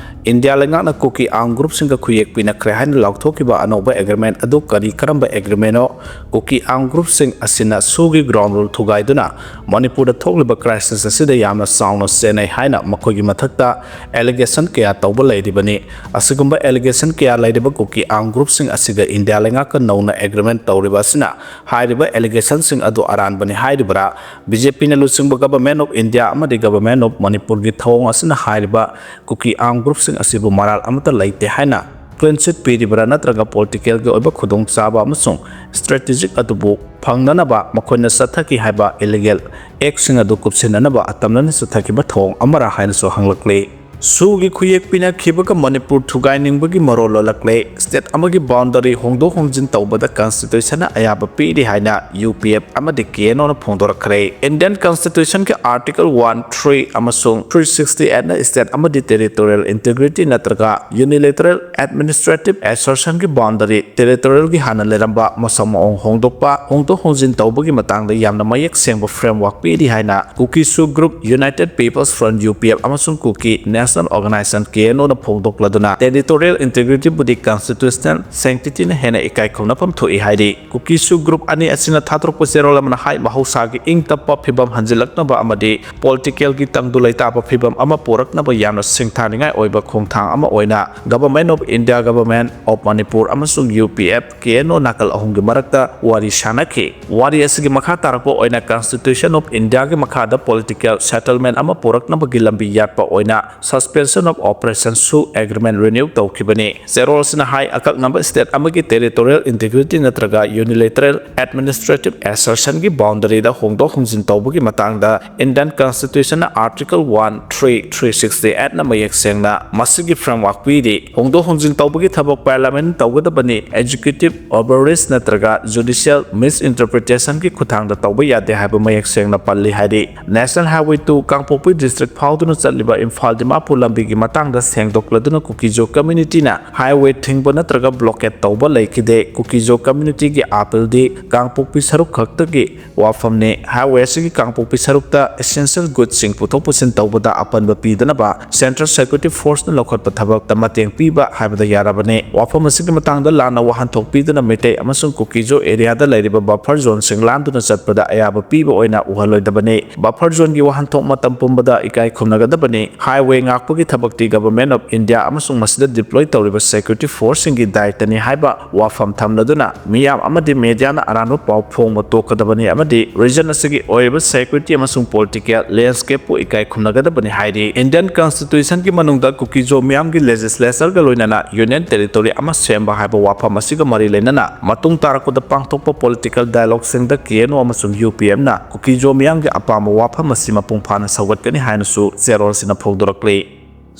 ꯏꯟꯗꯤꯌꯥ ꯂꯩꯉꯥꯛꯅ ꯀꯨꯀꯤ ꯑꯥꯔꯝ ꯒ꯭ꯔꯨꯞꯁꯤꯡꯒ ꯈꯨꯌꯦꯛ ꯄꯤꯅꯈ꯭ꯔꯦ ꯍꯥꯏꯅ ꯂꯥꯎꯊꯣꯛꯈꯤꯕ ꯑꯅꯧꯕ ꯑꯦꯒ꯭ꯔꯤꯃꯦꯟ ꯑꯗꯨ ꯀꯔꯤ ꯀꯔꯝꯕ ꯑꯦꯒ꯭ꯔꯤꯃꯦꯟꯅꯣ? ꯀꯨꯀꯤ ꯑꯥꯔꯝ ꯒ꯭ꯔꯨꯞꯁꯤꯡ ꯑꯁꯤꯅ ꯁꯨꯒꯤ ꯒ꯭ꯔꯥꯎꯟ ꯔꯨꯜ ꯊꯨꯒꯥꯏꯗꯨꯅ ꯃꯅꯤꯄꯨꯔꯗ ꯊꯣꯛꯂꯤꯕ ꯀ꯭ꯔꯥꯏꯁꯤꯁ ꯑꯁꯤꯗ ꯌꯥꯝꯅ ꯆꯥꯎꯅ ꯆꯦꯟꯅꯩ ꯍꯥꯏꯅ ꯃꯈꯣꯏꯒꯤ ꯃꯊꯛꯇ ꯑꯦꯂꯤꯒꯦꯁꯟ ꯀꯌꯥ ꯇꯧꯕ ꯂꯩꯔꯤꯕꯅꯤ꯫ ꯑꯁꯤꯒꯨꯝꯕ ꯑꯦꯂꯤꯒꯦꯁꯟ ꯀꯌꯥ ꯂꯩꯔꯤꯕ ꯀꯨꯀꯤ ꯑꯥꯔꯝ ꯒ꯭ꯔꯨꯞꯁꯤꯡ ꯑꯁꯤꯒ ꯏꯟꯗꯤꯌꯥ ꯂꯩꯉꯥꯛꯀ ꯅꯧꯅ ꯑꯦꯒ꯭ꯔꯤꯃꯦꯟ ꯇꯧꯔꯤꯕ ꯑꯁꯤꯅ ꯍꯥꯏꯔꯤꯕ ꯑꯦꯂꯤꯒꯦꯁꯟꯁꯤꯡ ꯑꯗꯨ ꯑꯔꯥꯟꯕꯅꯤ ꯍꯥꯏꯔꯤꯕ꯭ꯔꯥ? BJPꯅ ꯂꯨꯆꯤꯡꯕ Government of India ꯑꯃꯗꯤ Government of ꯃꯅꯤꯄꯨꯔꯒꯤ ꯊꯧꯑꯣꯡ ꯑꯁꯤꯅ ꯍꯥꯏꯔꯤꯕ ꯀꯨꯀꯤ ꯑꯥꯔꯝ ꯒ꯭ꯔꯨꯞꯁꯤꯡ ꯑꯁꯤꯕꯨ ꯃꯔꯥꯜ ꯑꯃꯠꯇ ꯂꯩꯇꯦ ꯍꯥꯏꯅ clean chit ꯄꯤꯔꯤꯕ꯭ꯔꯥ, ꯅꯠꯇ꯭ꯔꯒ ꯄꯣꯂꯤꯇꯤꯀꯦꯜꯒꯤ ꯑꯣꯏꯕ ꯈꯨꯗꯣꯡꯆꯥꯕ ꯑꯃꯁꯨꯡ ꯁ꯭ꯇ꯭ꯔꯦꯇꯦꯖꯤꯛ ꯑꯗꯨꯕꯨ ꯐꯪꯅꯅꯕ ꯃꯈꯣꯏꯅ ꯆꯠꯊꯈꯤ ꯍꯥꯏꯕ ꯏꯂꯤꯒꯦꯜ ꯑꯦꯛꯁꯤꯡ ꯑꯗꯨ ꯀꯨꯞꯁꯤꯟꯅꯅꯕ ꯑꯇꯝꯅꯅ ꯆꯠꯊꯈꯤꯕ ꯊꯧꯑꯣꯡ ꯑꯃꯔꯥ ꯍꯥꯏꯅꯁꯨ ꯍꯪꯂꯛꯂꯤ꯫ ꯁꯨꯒꯤ ꯈꯨꯌꯦꯛ ꯄꯤꯅꯈꯤꯕꯒ ꯃꯅꯤꯄꯨꯔ ꯊꯨꯒꯥꯏꯅꯤꯡꯕꯒꯤ ꯃꯔꯣꯜ ꯂꯣꯜꯂꯛꯂꯦ꯫ ꯁ꯭ꯇꯦꯠ ꯑꯃꯒꯤ ꯕꯥꯎꯟꯗꯔꯤ ꯍꯣꯡꯗꯣꯛ ꯍꯣꯡꯖꯤꯟ ꯇꯧꯕꯗ ꯀꯟꯁꯇꯤꯇ꯭ꯌꯨꯁꯟꯅ ꯑꯌꯥꯕ ꯄꯤꯔꯤ ꯍꯥꯏꯅ ꯌꯨ ꯄꯤ ꯑꯦꯐ ꯑꯃꯗꯤ ꯀꯦ ꯑꯦꯟ ꯑꯣꯅ ꯐꯣꯡꯗꯣꯔꯛꯈ꯭ꯔꯦ꯫ ꯏꯟꯗꯤꯌꯟ ꯀꯟꯁꯇꯤꯇ꯭ꯌꯨꯁꯟꯒꯤ ꯑꯥꯔꯇꯤꯀꯜ ꯋꯥꯟ ꯊ꯭ꯔꯤ ꯑꯃꯁꯨꯡ ꯊ꯭ꯔꯤ ꯁꯤꯛꯁꯇꯤ ꯑꯦꯠꯅ ꯁ꯭ꯇꯦꯠ ꯑꯃꯗꯤ ꯇꯦꯔꯤꯇꯣꯔꯤꯌꯦꯜ ꯏꯟꯇꯤꯒ꯭ꯔꯤꯇꯤ ꯅꯠꯇ꯭ꯔꯒ ꯌꯨꯅꯤꯂꯦꯇꯔꯦꯜ ꯑꯦꯗꯃꯤꯅꯤꯁꯇ꯭ꯔꯦꯇꯤꯚ ꯑꯦꯁꯔꯁꯟꯒꯤ ꯕꯥꯎꯟꯗꯔꯤ ꯇꯦꯔꯤꯇꯣꯔꯤꯌꯦꯜꯒꯤ ꯍꯥꯟꯅ ꯂꯩꯔꯝꯕ ꯃꯁꯛ ꯃꯑꯣꯡ ꯍꯣꯡꯗꯣꯛꯄ, ꯍꯣꯡꯗꯣꯛ ꯍꯣꯡꯖꯤꯟ ꯇꯧꯕꯒꯤ ꯃꯇꯥꯡꯗ ꯌꯥꯝꯅ ꯃꯌꯦꯛ ꯁꯦꯡꯕ ꯐ꯭ꯔꯦꯝꯋꯥꯔꯛ ꯄꯤꯔꯤ ꯍꯥꯏꯅ ꯀꯨꯀꯤ ꯁꯨ group, united people's front, U P F, ꯑꯃꯁꯨꯡ Kuki national organisation, K N ꯑꯣꯅ ꯐꯣꯡꯗꯣꯛꯂꯗꯨꯅ ꯇꯦꯔꯤꯇꯣꯔꯤꯌꯦꯜ ꯏꯟꯇꯤꯒ꯭ꯔꯤꯇꯤꯕꯨꯗꯤ ꯀꯟꯁꯇꯤꯇ꯭ꯌꯨꯁꯅꯦꯜ ꯁꯦꯡꯇꯤꯇꯤꯅ ꯍꯦꯟꯅ ꯏꯀꯥꯏ ꯈꯨꯝꯅꯐꯝ ꯊꯣꯛꯏ ꯍꯥꯏꯔꯤ꯫ ꯀꯨꯀꯤ ꯁꯨ ꯒ꯭ꯔꯨꯞ ꯑꯅꯤ ꯑꯁꯤꯅ ꯊꯥꯗꯣꯔꯛꯄ ꯆꯦꯔꯣꯜ ꯑꯃꯅ ꯍꯥꯏ, ꯃꯍꯧꯁꯥꯒꯤ ꯏꯪ ꯇꯞꯄ ꯐꯤꯕꯝ ꯍꯟꯖꯤꯜꯂꯛꯅꯕ ꯑꯃꯗꯤ ꯄꯣꯂꯤꯇꯤꯀꯦꯜꯒꯤ ꯇꯪꯗꯨ ꯂꯩꯇꯥꯕ ꯐꯤꯕꯝ ꯑꯃ ꯄꯨꯔꯛꯅꯕ ꯌꯥꯝꯅ ꯁꯤꯡꯊꯥꯅꯤꯡꯉꯥꯏ ꯑꯣꯏꯕ ꯈꯣꯡꯊꯥꯡ ꯑꯃ ꯑꯣꯏꯅ Government of India, Government of Manipur ꯑꯃꯁꯨꯡ U P F, K N O ꯅꯥꯀꯜ ꯑꯍꯨꯝꯒꯤ ꯃꯔꯛꯇ ꯋꯥꯔꯤ ꯁꯥꯅꯈꯤ꯫ ꯋꯥꯔꯤ ꯑꯁꯤꯒꯤ ꯃꯈꯥ ꯇꯥꯔꯛꯄ ꯑꯣꯏꯅ Constitution of India ꯒꯤ ꯃꯈꯥꯗ political settlement ꯑꯃ ꯄꯨꯔꯛꯅꯕꯒꯤ ꯂꯝꯕꯤ ꯌꯥꯠꯄ ꯑꯣꯏꯅ Suspension of Operation ꯁꯨ agreement renew ꯇꯧꯈꯤꯕꯅꯤ꯫ ꯆꯦꯔꯣꯜ ꯑꯁꯤꯅ ꯍꯥꯏ, ꯑꯀꯛꯅꯕ ꯁ꯭ꯇꯦꯠ ꯑꯃꯒꯤ territorial integrity ꯅꯠꯇ꯭ꯔꯒ unilateral administrative assertion ꯒꯤ boundary ꯗ ꯍꯣꯡꯗꯣꯛ ꯍꯣꯡꯖꯤꯟ ꯇꯧꯕꯒꯤ ꯃꯇꯥꯡꯗ Indian Constitution ꯅ Article one three three sixty eight ꯅ ꯃꯌꯦꯛ ꯁꯦꯡꯅ ꯃꯁꯤꯒꯤ framework ꯄꯤꯔꯤ꯫ ꯍꯣꯡꯗꯣꯛ ꯍꯣꯡꯖꯤꯟ ꯇꯧꯕꯒꯤ ꯊꯕꯛ Parliament ꯅ ꯇꯧꯒꯗꯕꯅꯤ, executive overreach ꯅꯠꯇ꯭ꯔꯒ judicial misinterpretation ꯒꯤ ꯈꯨꯠꯊꯥꯡꯗ ꯇꯧꯕ ꯌꯥꯗꯦ ꯍꯥꯏꯕ ꯃꯌꯦꯛ ꯁꯦꯡꯅ ꯄꯜꯂꯤ ꯍꯥꯏꯔꯤ꯫ National Highway two ꯀꯥꯡꯄꯣꯛꯄꯤ district ꯐꯥꯎꯗꯨꯅ ꯆꯠꯂꯤꯕ ꯏꯝꯐꯥꯜ ꯗꯤꯃꯥꯄꯨꯔ ꯂꯝꯕꯤꯒꯤ ꯃꯇꯥꯡꯗ ꯁꯦꯡꯗꯣꯛꯂꯗꯨꯅ ꯀꯨꯀꯤꯖꯣ community ꯅ highway ꯊꯤꯡꯕ ꯅꯠꯇ꯭ꯔꯒ blockade ꯇꯧꯕ ꯂꯩꯈꯤꯗꯦ꯫ ꯀꯨꯀꯤꯖꯣ community ꯒꯤ appeal ꯗꯤ ꯀꯥꯡꯄꯣꯛꯄꯤ ꯁꯔꯨꯛ ꯈꯛꯇꯒꯤ ꯋꯥꯐꯝꯅꯤ꯫ Highway ꯑꯁꯤꯒꯤ ꯀꯥꯡꯄꯣꯛꯄꯤ ꯁꯔꯨꯛꯇ essential goods ꯁꯤꯡ ꯄꯨꯊꯣꯛ ꯄꯨꯁꯤꯟ ꯇꯧꯕꯗ ꯑꯄꯟꯕ ꯄꯤꯗꯅꯕ Central Security Force ꯅ ꯂꯧꯈꯠꯄ ꯊꯕꯛꯇ ꯃꯇꯦꯡ ꯄꯤꯕ ꯍꯥꯏꯕꯗ ꯌꯥꯔꯕꯅꯤ꯫ ꯋꯥꯐꯝ ꯑꯁꯤꯒꯤ ꯃꯇꯥꯡꯗ ꯂꯥꯟꯅ ꯋꯥꯍꯟꯊꯣꯛ ꯄꯤꯗꯨꯅ ꯃꯩꯇꯩ ꯑꯃꯁꯨꯡ ꯀꯨꯀꯤꯖꯣ area ꯗ ꯂꯩꯔꯤꯕ buffer zone ꯁꯤꯡ ꯂꯥꯟꯗꯨꯅ ꯆꯠꯄꯗ ꯑꯌꯥꯕ ꯄꯤꯕ ꯑꯣꯏꯅ ꯎꯍꯜꯂꯣꯏꯗꯕꯅꯤ꯫ Buffer zone ꯒꯤ ꯋꯥꯍꯟꯊꯣꯛ ꯃꯇꯝ ꯄꯨꯝꯕꯗ ꯏꯀꯥꯏ ꯈꯨꯝꯅꯒꯗꯕꯅꯤ꯫ Highway ꯉꯥꯛꯄꯒꯤ ꯊꯕꯛꯇꯤ Government of India ꯑꯃꯁꯨꯡ ꯃꯁꯤꯗ deploy ꯇꯧꯔꯤꯕ security force ꯁꯤꯡꯒꯤ ꯗꯥꯏꯇꯅꯤ ꯍꯥꯏꯕ ꯋꯥꯐꯝ ꯊꯝꯂꯗꯨꯅ ꯃꯤꯌꯥꯝ ꯑꯃꯗꯤ media ꯅ ꯑꯔꯥꯟꯕ ꯄꯥꯎ ꯐꯣꯡꯕ ꯇꯣꯛꯀꯗꯕꯅꯤ ꯑꯃꯗꯤ region ꯑꯁꯤꯒꯤ ꯑꯣꯏꯔꯤꯕ security ꯑꯃꯁꯨꯡ political landscape ꯄꯨ ꯏꯀꯥꯏ ꯈꯨꯝꯅꯒꯗꯕꯅꯤ ꯍꯥꯏꯔꯤ꯫ Indian Constitution ꯒꯤ ꯃꯅꯨꯡꯗ ꯀꯨꯀꯤꯖꯣ ꯃꯤꯌꯥꯝꯒꯤ legislature ꯒ ꯂꯣꯏꯅꯅ union territory ꯑꯃ ꯁꯦꯝꯕ ꯍꯥꯏꯕ ꯋꯥꯐꯝ ꯑꯁꯤꯒ ꯃꯔꯤ ꯂꯩꯅꯅ ꯃꯇꯨꯡ ꯇꯥꯔꯛꯄꯗ ꯄꯥꯡꯊꯣꯛꯄ political dialogue ꯁꯤꯡꯗ ꯀꯦ ꯑꯦꯟ ꯑꯣ ꯑꯃꯁꯨꯡ ꯌꯨ ꯄꯤ ꯑꯦꯐ ꯅ ꯀꯨꯀꯤꯖꯣ ꯃꯤꯌꯥꯝꯒꯤ ꯑꯄꯥꯝꯕ ꯋꯥꯐꯝ ꯑꯁꯤ ꯃꯄꯨꯡ ꯐꯥꯅ ꯁꯧꯒꯠꯀꯅꯤ ꯍꯥꯏꯅꯁꯨ ꯆꯦꯔꯣꯜ ꯑꯁꯤꯅ ꯐꯣꯡꯗꯣꯔꯛꯂꯤ꯫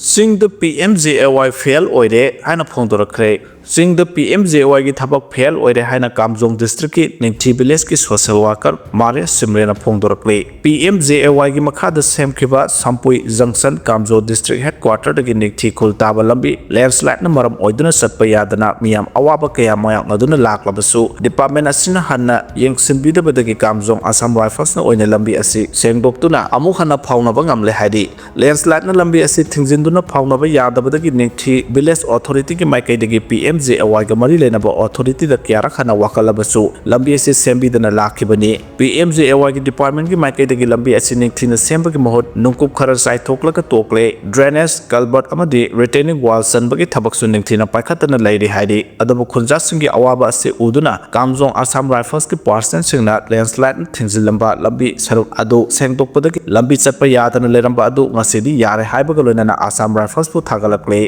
ꯆꯤꯡꯗ ꯄꯤ ꯑꯦꯝ ꯖꯦ ꯑꯦ ꯋꯥꯏ ꯐꯦꯜ ꯑꯣꯏꯔꯦ ꯍꯥꯏꯅ ꯐꯣꯡꯗꯣꯔꯛꯈ꯭ꯔꯦ꯫ ꯆꯤꯡꯗ ꯄꯤ ꯑꯦꯝ ꯖꯦ ꯑꯦ ꯋꯥꯏꯒꯤ ꯊꯕꯛ ꯐꯦꯜ ꯑꯣꯏꯔꯦ ꯍꯥꯏꯅ ꯀꯥꯝꯖꯣꯡ ꯗꯤꯁꯇ꯭ꯔꯤꯛꯀꯤ ꯅꯤꯡꯊꯤ ꯚꯤꯂꯦꯖꯀꯤ ꯁꯣꯁꯤꯌꯦꯜ ꯋꯥꯔꯀꯔ ꯃꯥꯔꯦꯁ ꯁꯤꯝꯔꯦꯅ ꯐꯣꯡꯗꯣꯔꯛꯂꯤ꯫ ꯄꯤ ꯑꯦꯝ ꯖꯦ ꯑꯦ ꯋꯥꯏꯒꯤ ꯃꯈꯥꯗ ꯁꯦꯝꯈꯤꯕ ꯁꯝꯄꯨꯏ ꯖꯪꯁꯟ ꯀꯥꯝꯖꯣꯡ ꯗꯤꯁꯇ꯭ꯔꯤꯛ ꯍꯦꯗꯀ꯭ꯋꯥꯇꯔꯗꯒꯤ ꯅꯤꯡꯊꯤ ꯈꯨꯜ ꯇꯥꯕ ꯂꯝꯕꯤ ꯂꯦꯟꯁꯂꯥꯏꯗꯅ ꯃꯔꯝ ꯑꯣꯏꯗꯨꯅ ꯆꯠꯄ ꯌꯥꯗꯅ ꯃꯤꯌꯥꯝ ꯑꯋꯥꯕ ꯀꯌꯥ ꯃꯥꯌꯣꯛꯅꯗꯨꯅ ꯂꯥꯛꯂꯕꯁꯨ, ꯗꯤꯄꯥꯔꯠꯃꯦꯟ ꯑꯁꯤꯅ ꯍꯟꯅ ꯌꯦꯡꯁꯤꯟꯕꯤꯗꯕꯗꯒꯤ ꯀꯥꯝꯖꯣꯡ ꯑꯁꯥꯝ ꯔꯥꯏꯐꯜꯁꯅ ꯑꯣꯏꯅ ꯂꯝꯕꯤ ꯑꯁꯤ ꯁꯦꯡꯗꯣꯛꯇꯨꯅ ꯑꯃꯨꯛ ꯍꯟꯅ ꯐꯥꯎꯅꯕ ꯉꯝꯂꯦ ꯍꯥꯏꯔꯤ꯫ ꯂꯦꯟꯁꯂꯥꯏꯗꯅ ꯂꯝꯕꯤ ꯑꯁꯤ ꯊꯤꯡꯖꯤꯟꯗꯨꯅ ꯐꯥꯎꯅꯕ ꯌꯥꯗꯕꯗꯒꯤ ꯅꯤꯡꯊꯤ ꯚꯤꯂꯦꯖ ꯑꯣꯊꯣꯔꯤꯇꯤꯒꯤ ꯃꯥꯏꯀꯩꯗꯒꯤ ꯄꯤ ꯑꯦꯝ ꯖꯦ ꯑꯦ ꯋꯥꯏꯒ ꯃꯔꯤ ꯂꯩꯅꯕ ꯑꯣꯊꯣꯔꯤꯇꯤꯗ ꯀꯌꯥꯔꯛ ꯍꯟꯅ ꯋꯥꯀꯠꯂꯕꯁꯨ ꯂꯝꯕꯤ ꯑꯁꯤ ꯁꯦꯝꯕꯤꯗꯅ ꯂꯥꯛꯈꯤꯕꯅꯤ꯫ ꯄꯤ ꯑꯦꯝ ꯖꯦ ꯑꯦ ꯋꯥꯏꯒꯤ ꯗꯤꯄꯥꯔꯠꯃꯦꯟꯒꯤ ꯃꯥꯏꯀꯩꯗꯒꯤ ꯂꯝꯕꯤ ꯑꯁꯤ ꯅꯤꯡꯊꯤꯅ ꯁꯦꯝꯕꯒꯤ ꯃꯍꯨꯠ ꯅꯨꯡꯀꯨꯞ ꯈꯔ ꯆꯥꯏꯊꯣꯛꯂꯒ ꯇꯣꯛꯂꯦ꯫ ꯗ꯭ꯔꯦꯅꯦꯖ, ꯀꯜꯕꯔꯠ ꯑꯃꯗꯤ ꯔꯤꯇꯦꯅꯤꯡ ꯋꯥꯜ ꯆꯟꯕꯒꯤ ꯊꯕꯛꯁꯨ ꯅꯤꯡꯊꯤꯅ ꯄꯥꯏꯈꯠꯇꯅ ꯂꯩꯔꯤ ꯍꯥꯏꯔꯤ꯫ ꯑꯗꯨꯕꯨ ꯈꯨꯟꯖꯥꯁꯤꯡꯒꯤ ꯑꯋꯥꯕ ꯑꯁꯤ ꯎꯗꯨꯅ ꯀꯥꯝꯖꯣꯡ ꯑꯁꯥꯝ ꯔꯥꯏꯐꯜꯁꯀꯤ ꯄꯥꯔꯁꯅꯦꯜꯁꯤꯡꯅ ꯂꯦꯟꯁꯂꯥꯏꯗꯅ ꯊꯤꯡꯖꯤꯜꯂꯝꯕ ꯂꯝꯕꯤ ꯁꯔꯨꯛ ꯑꯗꯨ ꯁꯦꯡꯗꯣꯛꯄꯗꯒꯤ ꯂꯝꯕꯤ ꯆꯠꯄ ꯌꯥꯗꯅ ꯂꯩꯔꯝꯕ ꯑꯗꯨ ꯉꯁꯤꯗꯤ ꯌꯥꯔꯦ ꯍꯥꯏꯕꯒ ꯂꯣꯏꯅꯅ ꯑꯁꯥꯝ ꯔꯥꯏꯐꯜꯁꯄꯨ ꯊꯥꯒꯠꯂꯛꯂꯤ꯫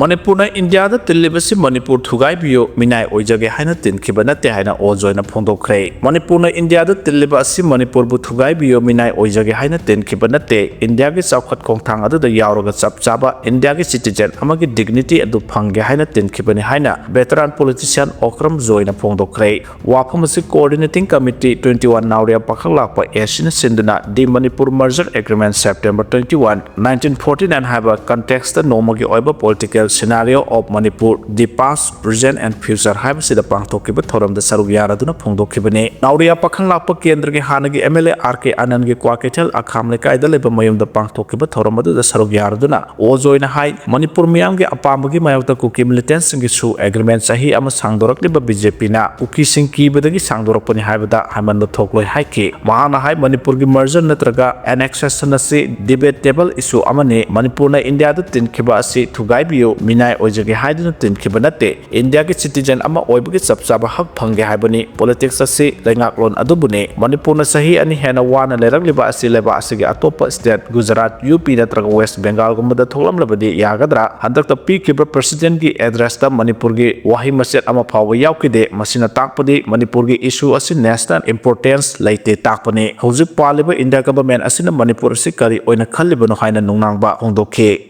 ꯃꯅꯤꯄꯨꯔꯅ ꯏꯟꯗꯤꯌꯥꯗ ꯇꯤꯜꯂꯤꯕꯁꯤ ꯃꯅꯤꯄꯨꯔ ꯊꯨꯒꯥꯏꯕꯤꯌꯨ, ꯃꯤꯅꯥꯏ ꯑꯣꯏꯖꯒꯦ ꯍꯥꯏꯅ ꯇꯤꯟꯈꯤꯕ ꯅꯠꯇꯦ ꯍꯥꯏꯅ ꯑꯣ ꯖꯣꯏꯅ ꯐꯣꯡꯗꯣꯛꯈ꯭ꯔꯦ꯫ ꯃꯅꯤꯄꯨꯔꯅ ꯏꯟꯗꯤꯌꯥꯗ ꯇꯤꯜꯂꯤꯕ ꯑꯁꯤ ꯃꯅꯤꯄꯨꯔꯕꯨ ꯊꯨꯒꯥꯏꯕꯤꯌꯨ, ꯃꯤꯅꯥꯏ ꯑꯣꯏꯖꯒꯦ ꯍꯥꯏꯅ ꯇꯤꯟꯈꯤꯕ ꯅꯠꯇꯦ꯫ ꯏꯟꯗꯤꯌꯥꯒꯤ ꯆꯥꯎꯈꯠ ꯈꯣꯡꯊꯥꯡ ꯑꯗꯨꯗ ꯌꯥꯎꯔꯒ ꯆꯞ ꯆꯥꯕ ꯏꯟꯗꯤꯌꯥꯒꯤ ꯁꯤꯇꯤꯖꯦꯟ ꯑꯃꯒꯤ ꯗꯤꯒꯅꯤꯇꯤ ꯑꯗꯨ ꯐꯪꯒꯦ ꯍꯥꯏꯅ ꯇꯤꯟꯈꯤꯕꯅꯤ ꯍꯥꯏꯅ ꯚꯦꯇꯔꯥꯟ ꯄꯣꯂꯤꯇꯤꯁꯤꯌꯥꯟ ꯑꯣꯀ꯭ꯔꯝ ꯖꯣꯏꯅ ꯐꯣꯡꯗꯣꯛꯈ꯭ꯔꯦ꯫ ꯋꯥꯐꯝ ꯑꯁꯤ ꯀꯣꯑꯣꯔꯗꯤꯅꯦꯇꯤꯡ ꯀꯃꯤꯇꯤ twenty one ꯅꯥꯎꯔꯤꯌꯥ ꯄꯥꯈꯪ ꯂꯥꯛꯄ ꯑꯦꯁꯤꯅ ꯁꯤꯟꯗꯨꯅ The Manipur Merger Agreement September twenty one, nineteen forty nine ꯍꯥꯏꯕ ꯀꯟꯇꯦꯛꯁꯇ ꯅꯣꯡꯃꯒꯤ ꯑꯣꯏꯕ Political Scenario of Manipur, the Past, Present and Future ꯍꯥꯏꯕꯁꯤꯗ ꯄꯥꯡꯊꯣꯛꯈꯤꯕ ꯊꯧꯔꯝꯗ ꯁꯔꯨꯛ ꯌꯥꯔꯗꯨꯅ ꯐꯣꯡꯗꯣꯛꯈꯤꯕꯅꯤ꯫ ꯅꯥꯎꯔꯤꯌꯥ ꯄꯥꯈꯪ ꯂꯥꯛꯄ ꯀꯦꯟꯗ꯭ꯔꯒꯤ ꯍꯥꯟꯅꯒꯤ ꯑꯦꯝ ꯑꯦꯜ ꯑꯦ ꯑꯥꯔ ꯀꯦ ꯑꯅꯟꯒꯤ ꯀ꯭ꯋꯥꯀꯩꯊꯦꯜ ꯑꯈꯥꯝ ꯂꯩꯀꯥꯏꯗ ꯂꯩꯕ ꯃꯌꯨꯝꯗ ꯄꯥꯡꯊꯣꯛꯈꯤꯕ ꯊꯧꯔꯝ ꯑꯗꯨꯗ ꯁꯔꯨꯛ ꯌꯥꯔꯗꯨꯅ ꯑꯣ ꯖꯣꯏꯅ ꯍꯥꯏ, ꯃꯅꯤꯄꯨꯔ ꯃꯤꯌꯥꯝꯒꯤ ꯑꯄꯥꯝꯕꯒꯤ ꯃꯥꯌꯣꯛꯇ ꯀꯨꯀꯤ ꯃꯤꯂꯤꯇꯦꯟꯠꯁꯤꯡꯒꯤꯁꯨ ꯑꯦꯒ꯭ꯔꯤꯃꯦꯟ ꯆꯍꯤ ꯑꯃ ꯁꯥꯡꯗꯣꯔꯛꯂꯤꯕ ꯕꯤ ꯖꯦ ꯄꯤꯅ ꯀꯨꯀꯤꯁꯤꯡ ꯀꯤꯕꯗꯒꯤ ꯁꯥꯡꯗꯣꯔꯛꯄꯅꯤ ꯍꯥꯏꯕꯗ ꯍꯥꯏꯃꯟꯕ ꯊꯣꯛꯂꯣꯏ ꯍꯥꯏꯈꯤ꯫ ꯃꯍꯥꯛꯅ ꯍꯥꯏ, ꯃꯅꯤꯄꯨꯔꯒꯤ ꯃꯔꯖꯔ ꯅꯠꯇ꯭ꯔꯒ ꯑꯦꯅꯦꯛꯁꯦꯁꯟ ꯑꯁꯤ ꯗꯤꯕꯦꯇꯦꯕꯜ ꯏꯁꯨ ꯑꯃꯅꯤ꯫ ꯃꯅꯤꯄꯨꯔꯅ ꯏꯟꯗꯤꯌꯥꯗ ꯇꯤꯟꯈꯤꯕ ꯑꯁꯤ ꯊꯨꯒꯥꯏꯕꯤꯌꯨ, ꯃꯤꯅꯥꯏ ꯑꯣꯏꯖꯒꯦ ꯍꯥꯏꯗꯨꯅ ꯇꯤꯟꯈꯤꯕ ꯅꯠꯇꯦ꯫ ꯏꯟꯗꯤꯌꯥꯒꯤ ꯁꯤꯇꯤꯖꯦꯟ ꯑꯃ ꯑꯣꯏꯕꯒꯤ ꯆꯞ ꯆꯥꯕ ꯍꯛ ꯐꯪꯒꯦ ꯍꯥꯏꯕꯅꯤ꯫ ꯄꯣꯂꯤꯇꯤꯛꯁ ꯑꯁꯤ ꯂꯩꯉꯥꯛꯂꯣꯟ ꯑꯗꯨꯕꯨꯅꯤ꯫ ꯃꯅꯤꯄꯨꯔꯅ ꯆꯍꯤ ꯑꯅꯤ ꯍꯦꯟꯅ ꯋꯥꯅ ꯂꯩꯔꯛꯂꯤꯕ ꯑꯁꯤ ꯂꯩꯕꯥꯛ ꯑꯁꯤꯒꯤ ꯑꯇꯣꯞꯄ ꯁ꯭ꯇꯦꯠ, ꯒꯨꯖꯔꯥꯠ, ꯌꯨ ꯄꯤ ꯅꯠꯇ꯭ꯔꯒ ꯋꯦꯁ ꯕꯦꯡꯒꯥꯜꯒꯨꯝꯕꯗ ꯊꯣꯛꯂꯝꯂꯕꯗꯤ ꯌꯥꯒꯗ꯭ꯔꯥ? ꯍꯟꯗꯛꯇ ꯄꯤꯈꯤꯕ ꯄ꯭ꯔꯦꯁꯤꯗꯦꯟꯠꯀꯤ ꯑꯦꯗ꯭ꯔꯦꯁꯇ ꯃꯅꯤꯄꯨꯔꯒꯤ ꯋꯥꯍꯩ ꯃꯆꯦꯠ ꯑꯃ ꯐꯥꯎꯕ ꯌꯥꯎꯈꯤꯗꯦ꯫ ꯃꯁꯤꯅ ꯇꯥꯛꯄꯗꯤ ꯃꯅꯤꯄꯨꯔꯒꯤ ꯏꯁꯨ ꯑꯁꯤ ꯅꯦꯁꯅꯦꯜ ꯏꯝꯄꯣꯔꯇꯦꯟꯁ ꯂꯩꯇꯦ ꯇꯥꯛꯄꯅꯤ꯫ ꯍꯧꯖꯤꯛ ꯄꯥꯜꯂꯤꯕ ꯏꯟꯗꯤꯌꯥ ꯒꯚꯔꯟꯃꯦꯟꯠ ꯑꯁꯤꯅ ꯃꯅꯤꯄꯨꯔ ꯑꯁꯤ ꯀꯔꯤ ꯑꯣꯏꯅ ꯈꯜꯂꯤꯕꯅꯣ ꯍꯥꯏꯅ ꯅꯨꯡꯅꯥꯡꯕ ꯐꯣꯡꯗꯣꯛꯈꯤ꯫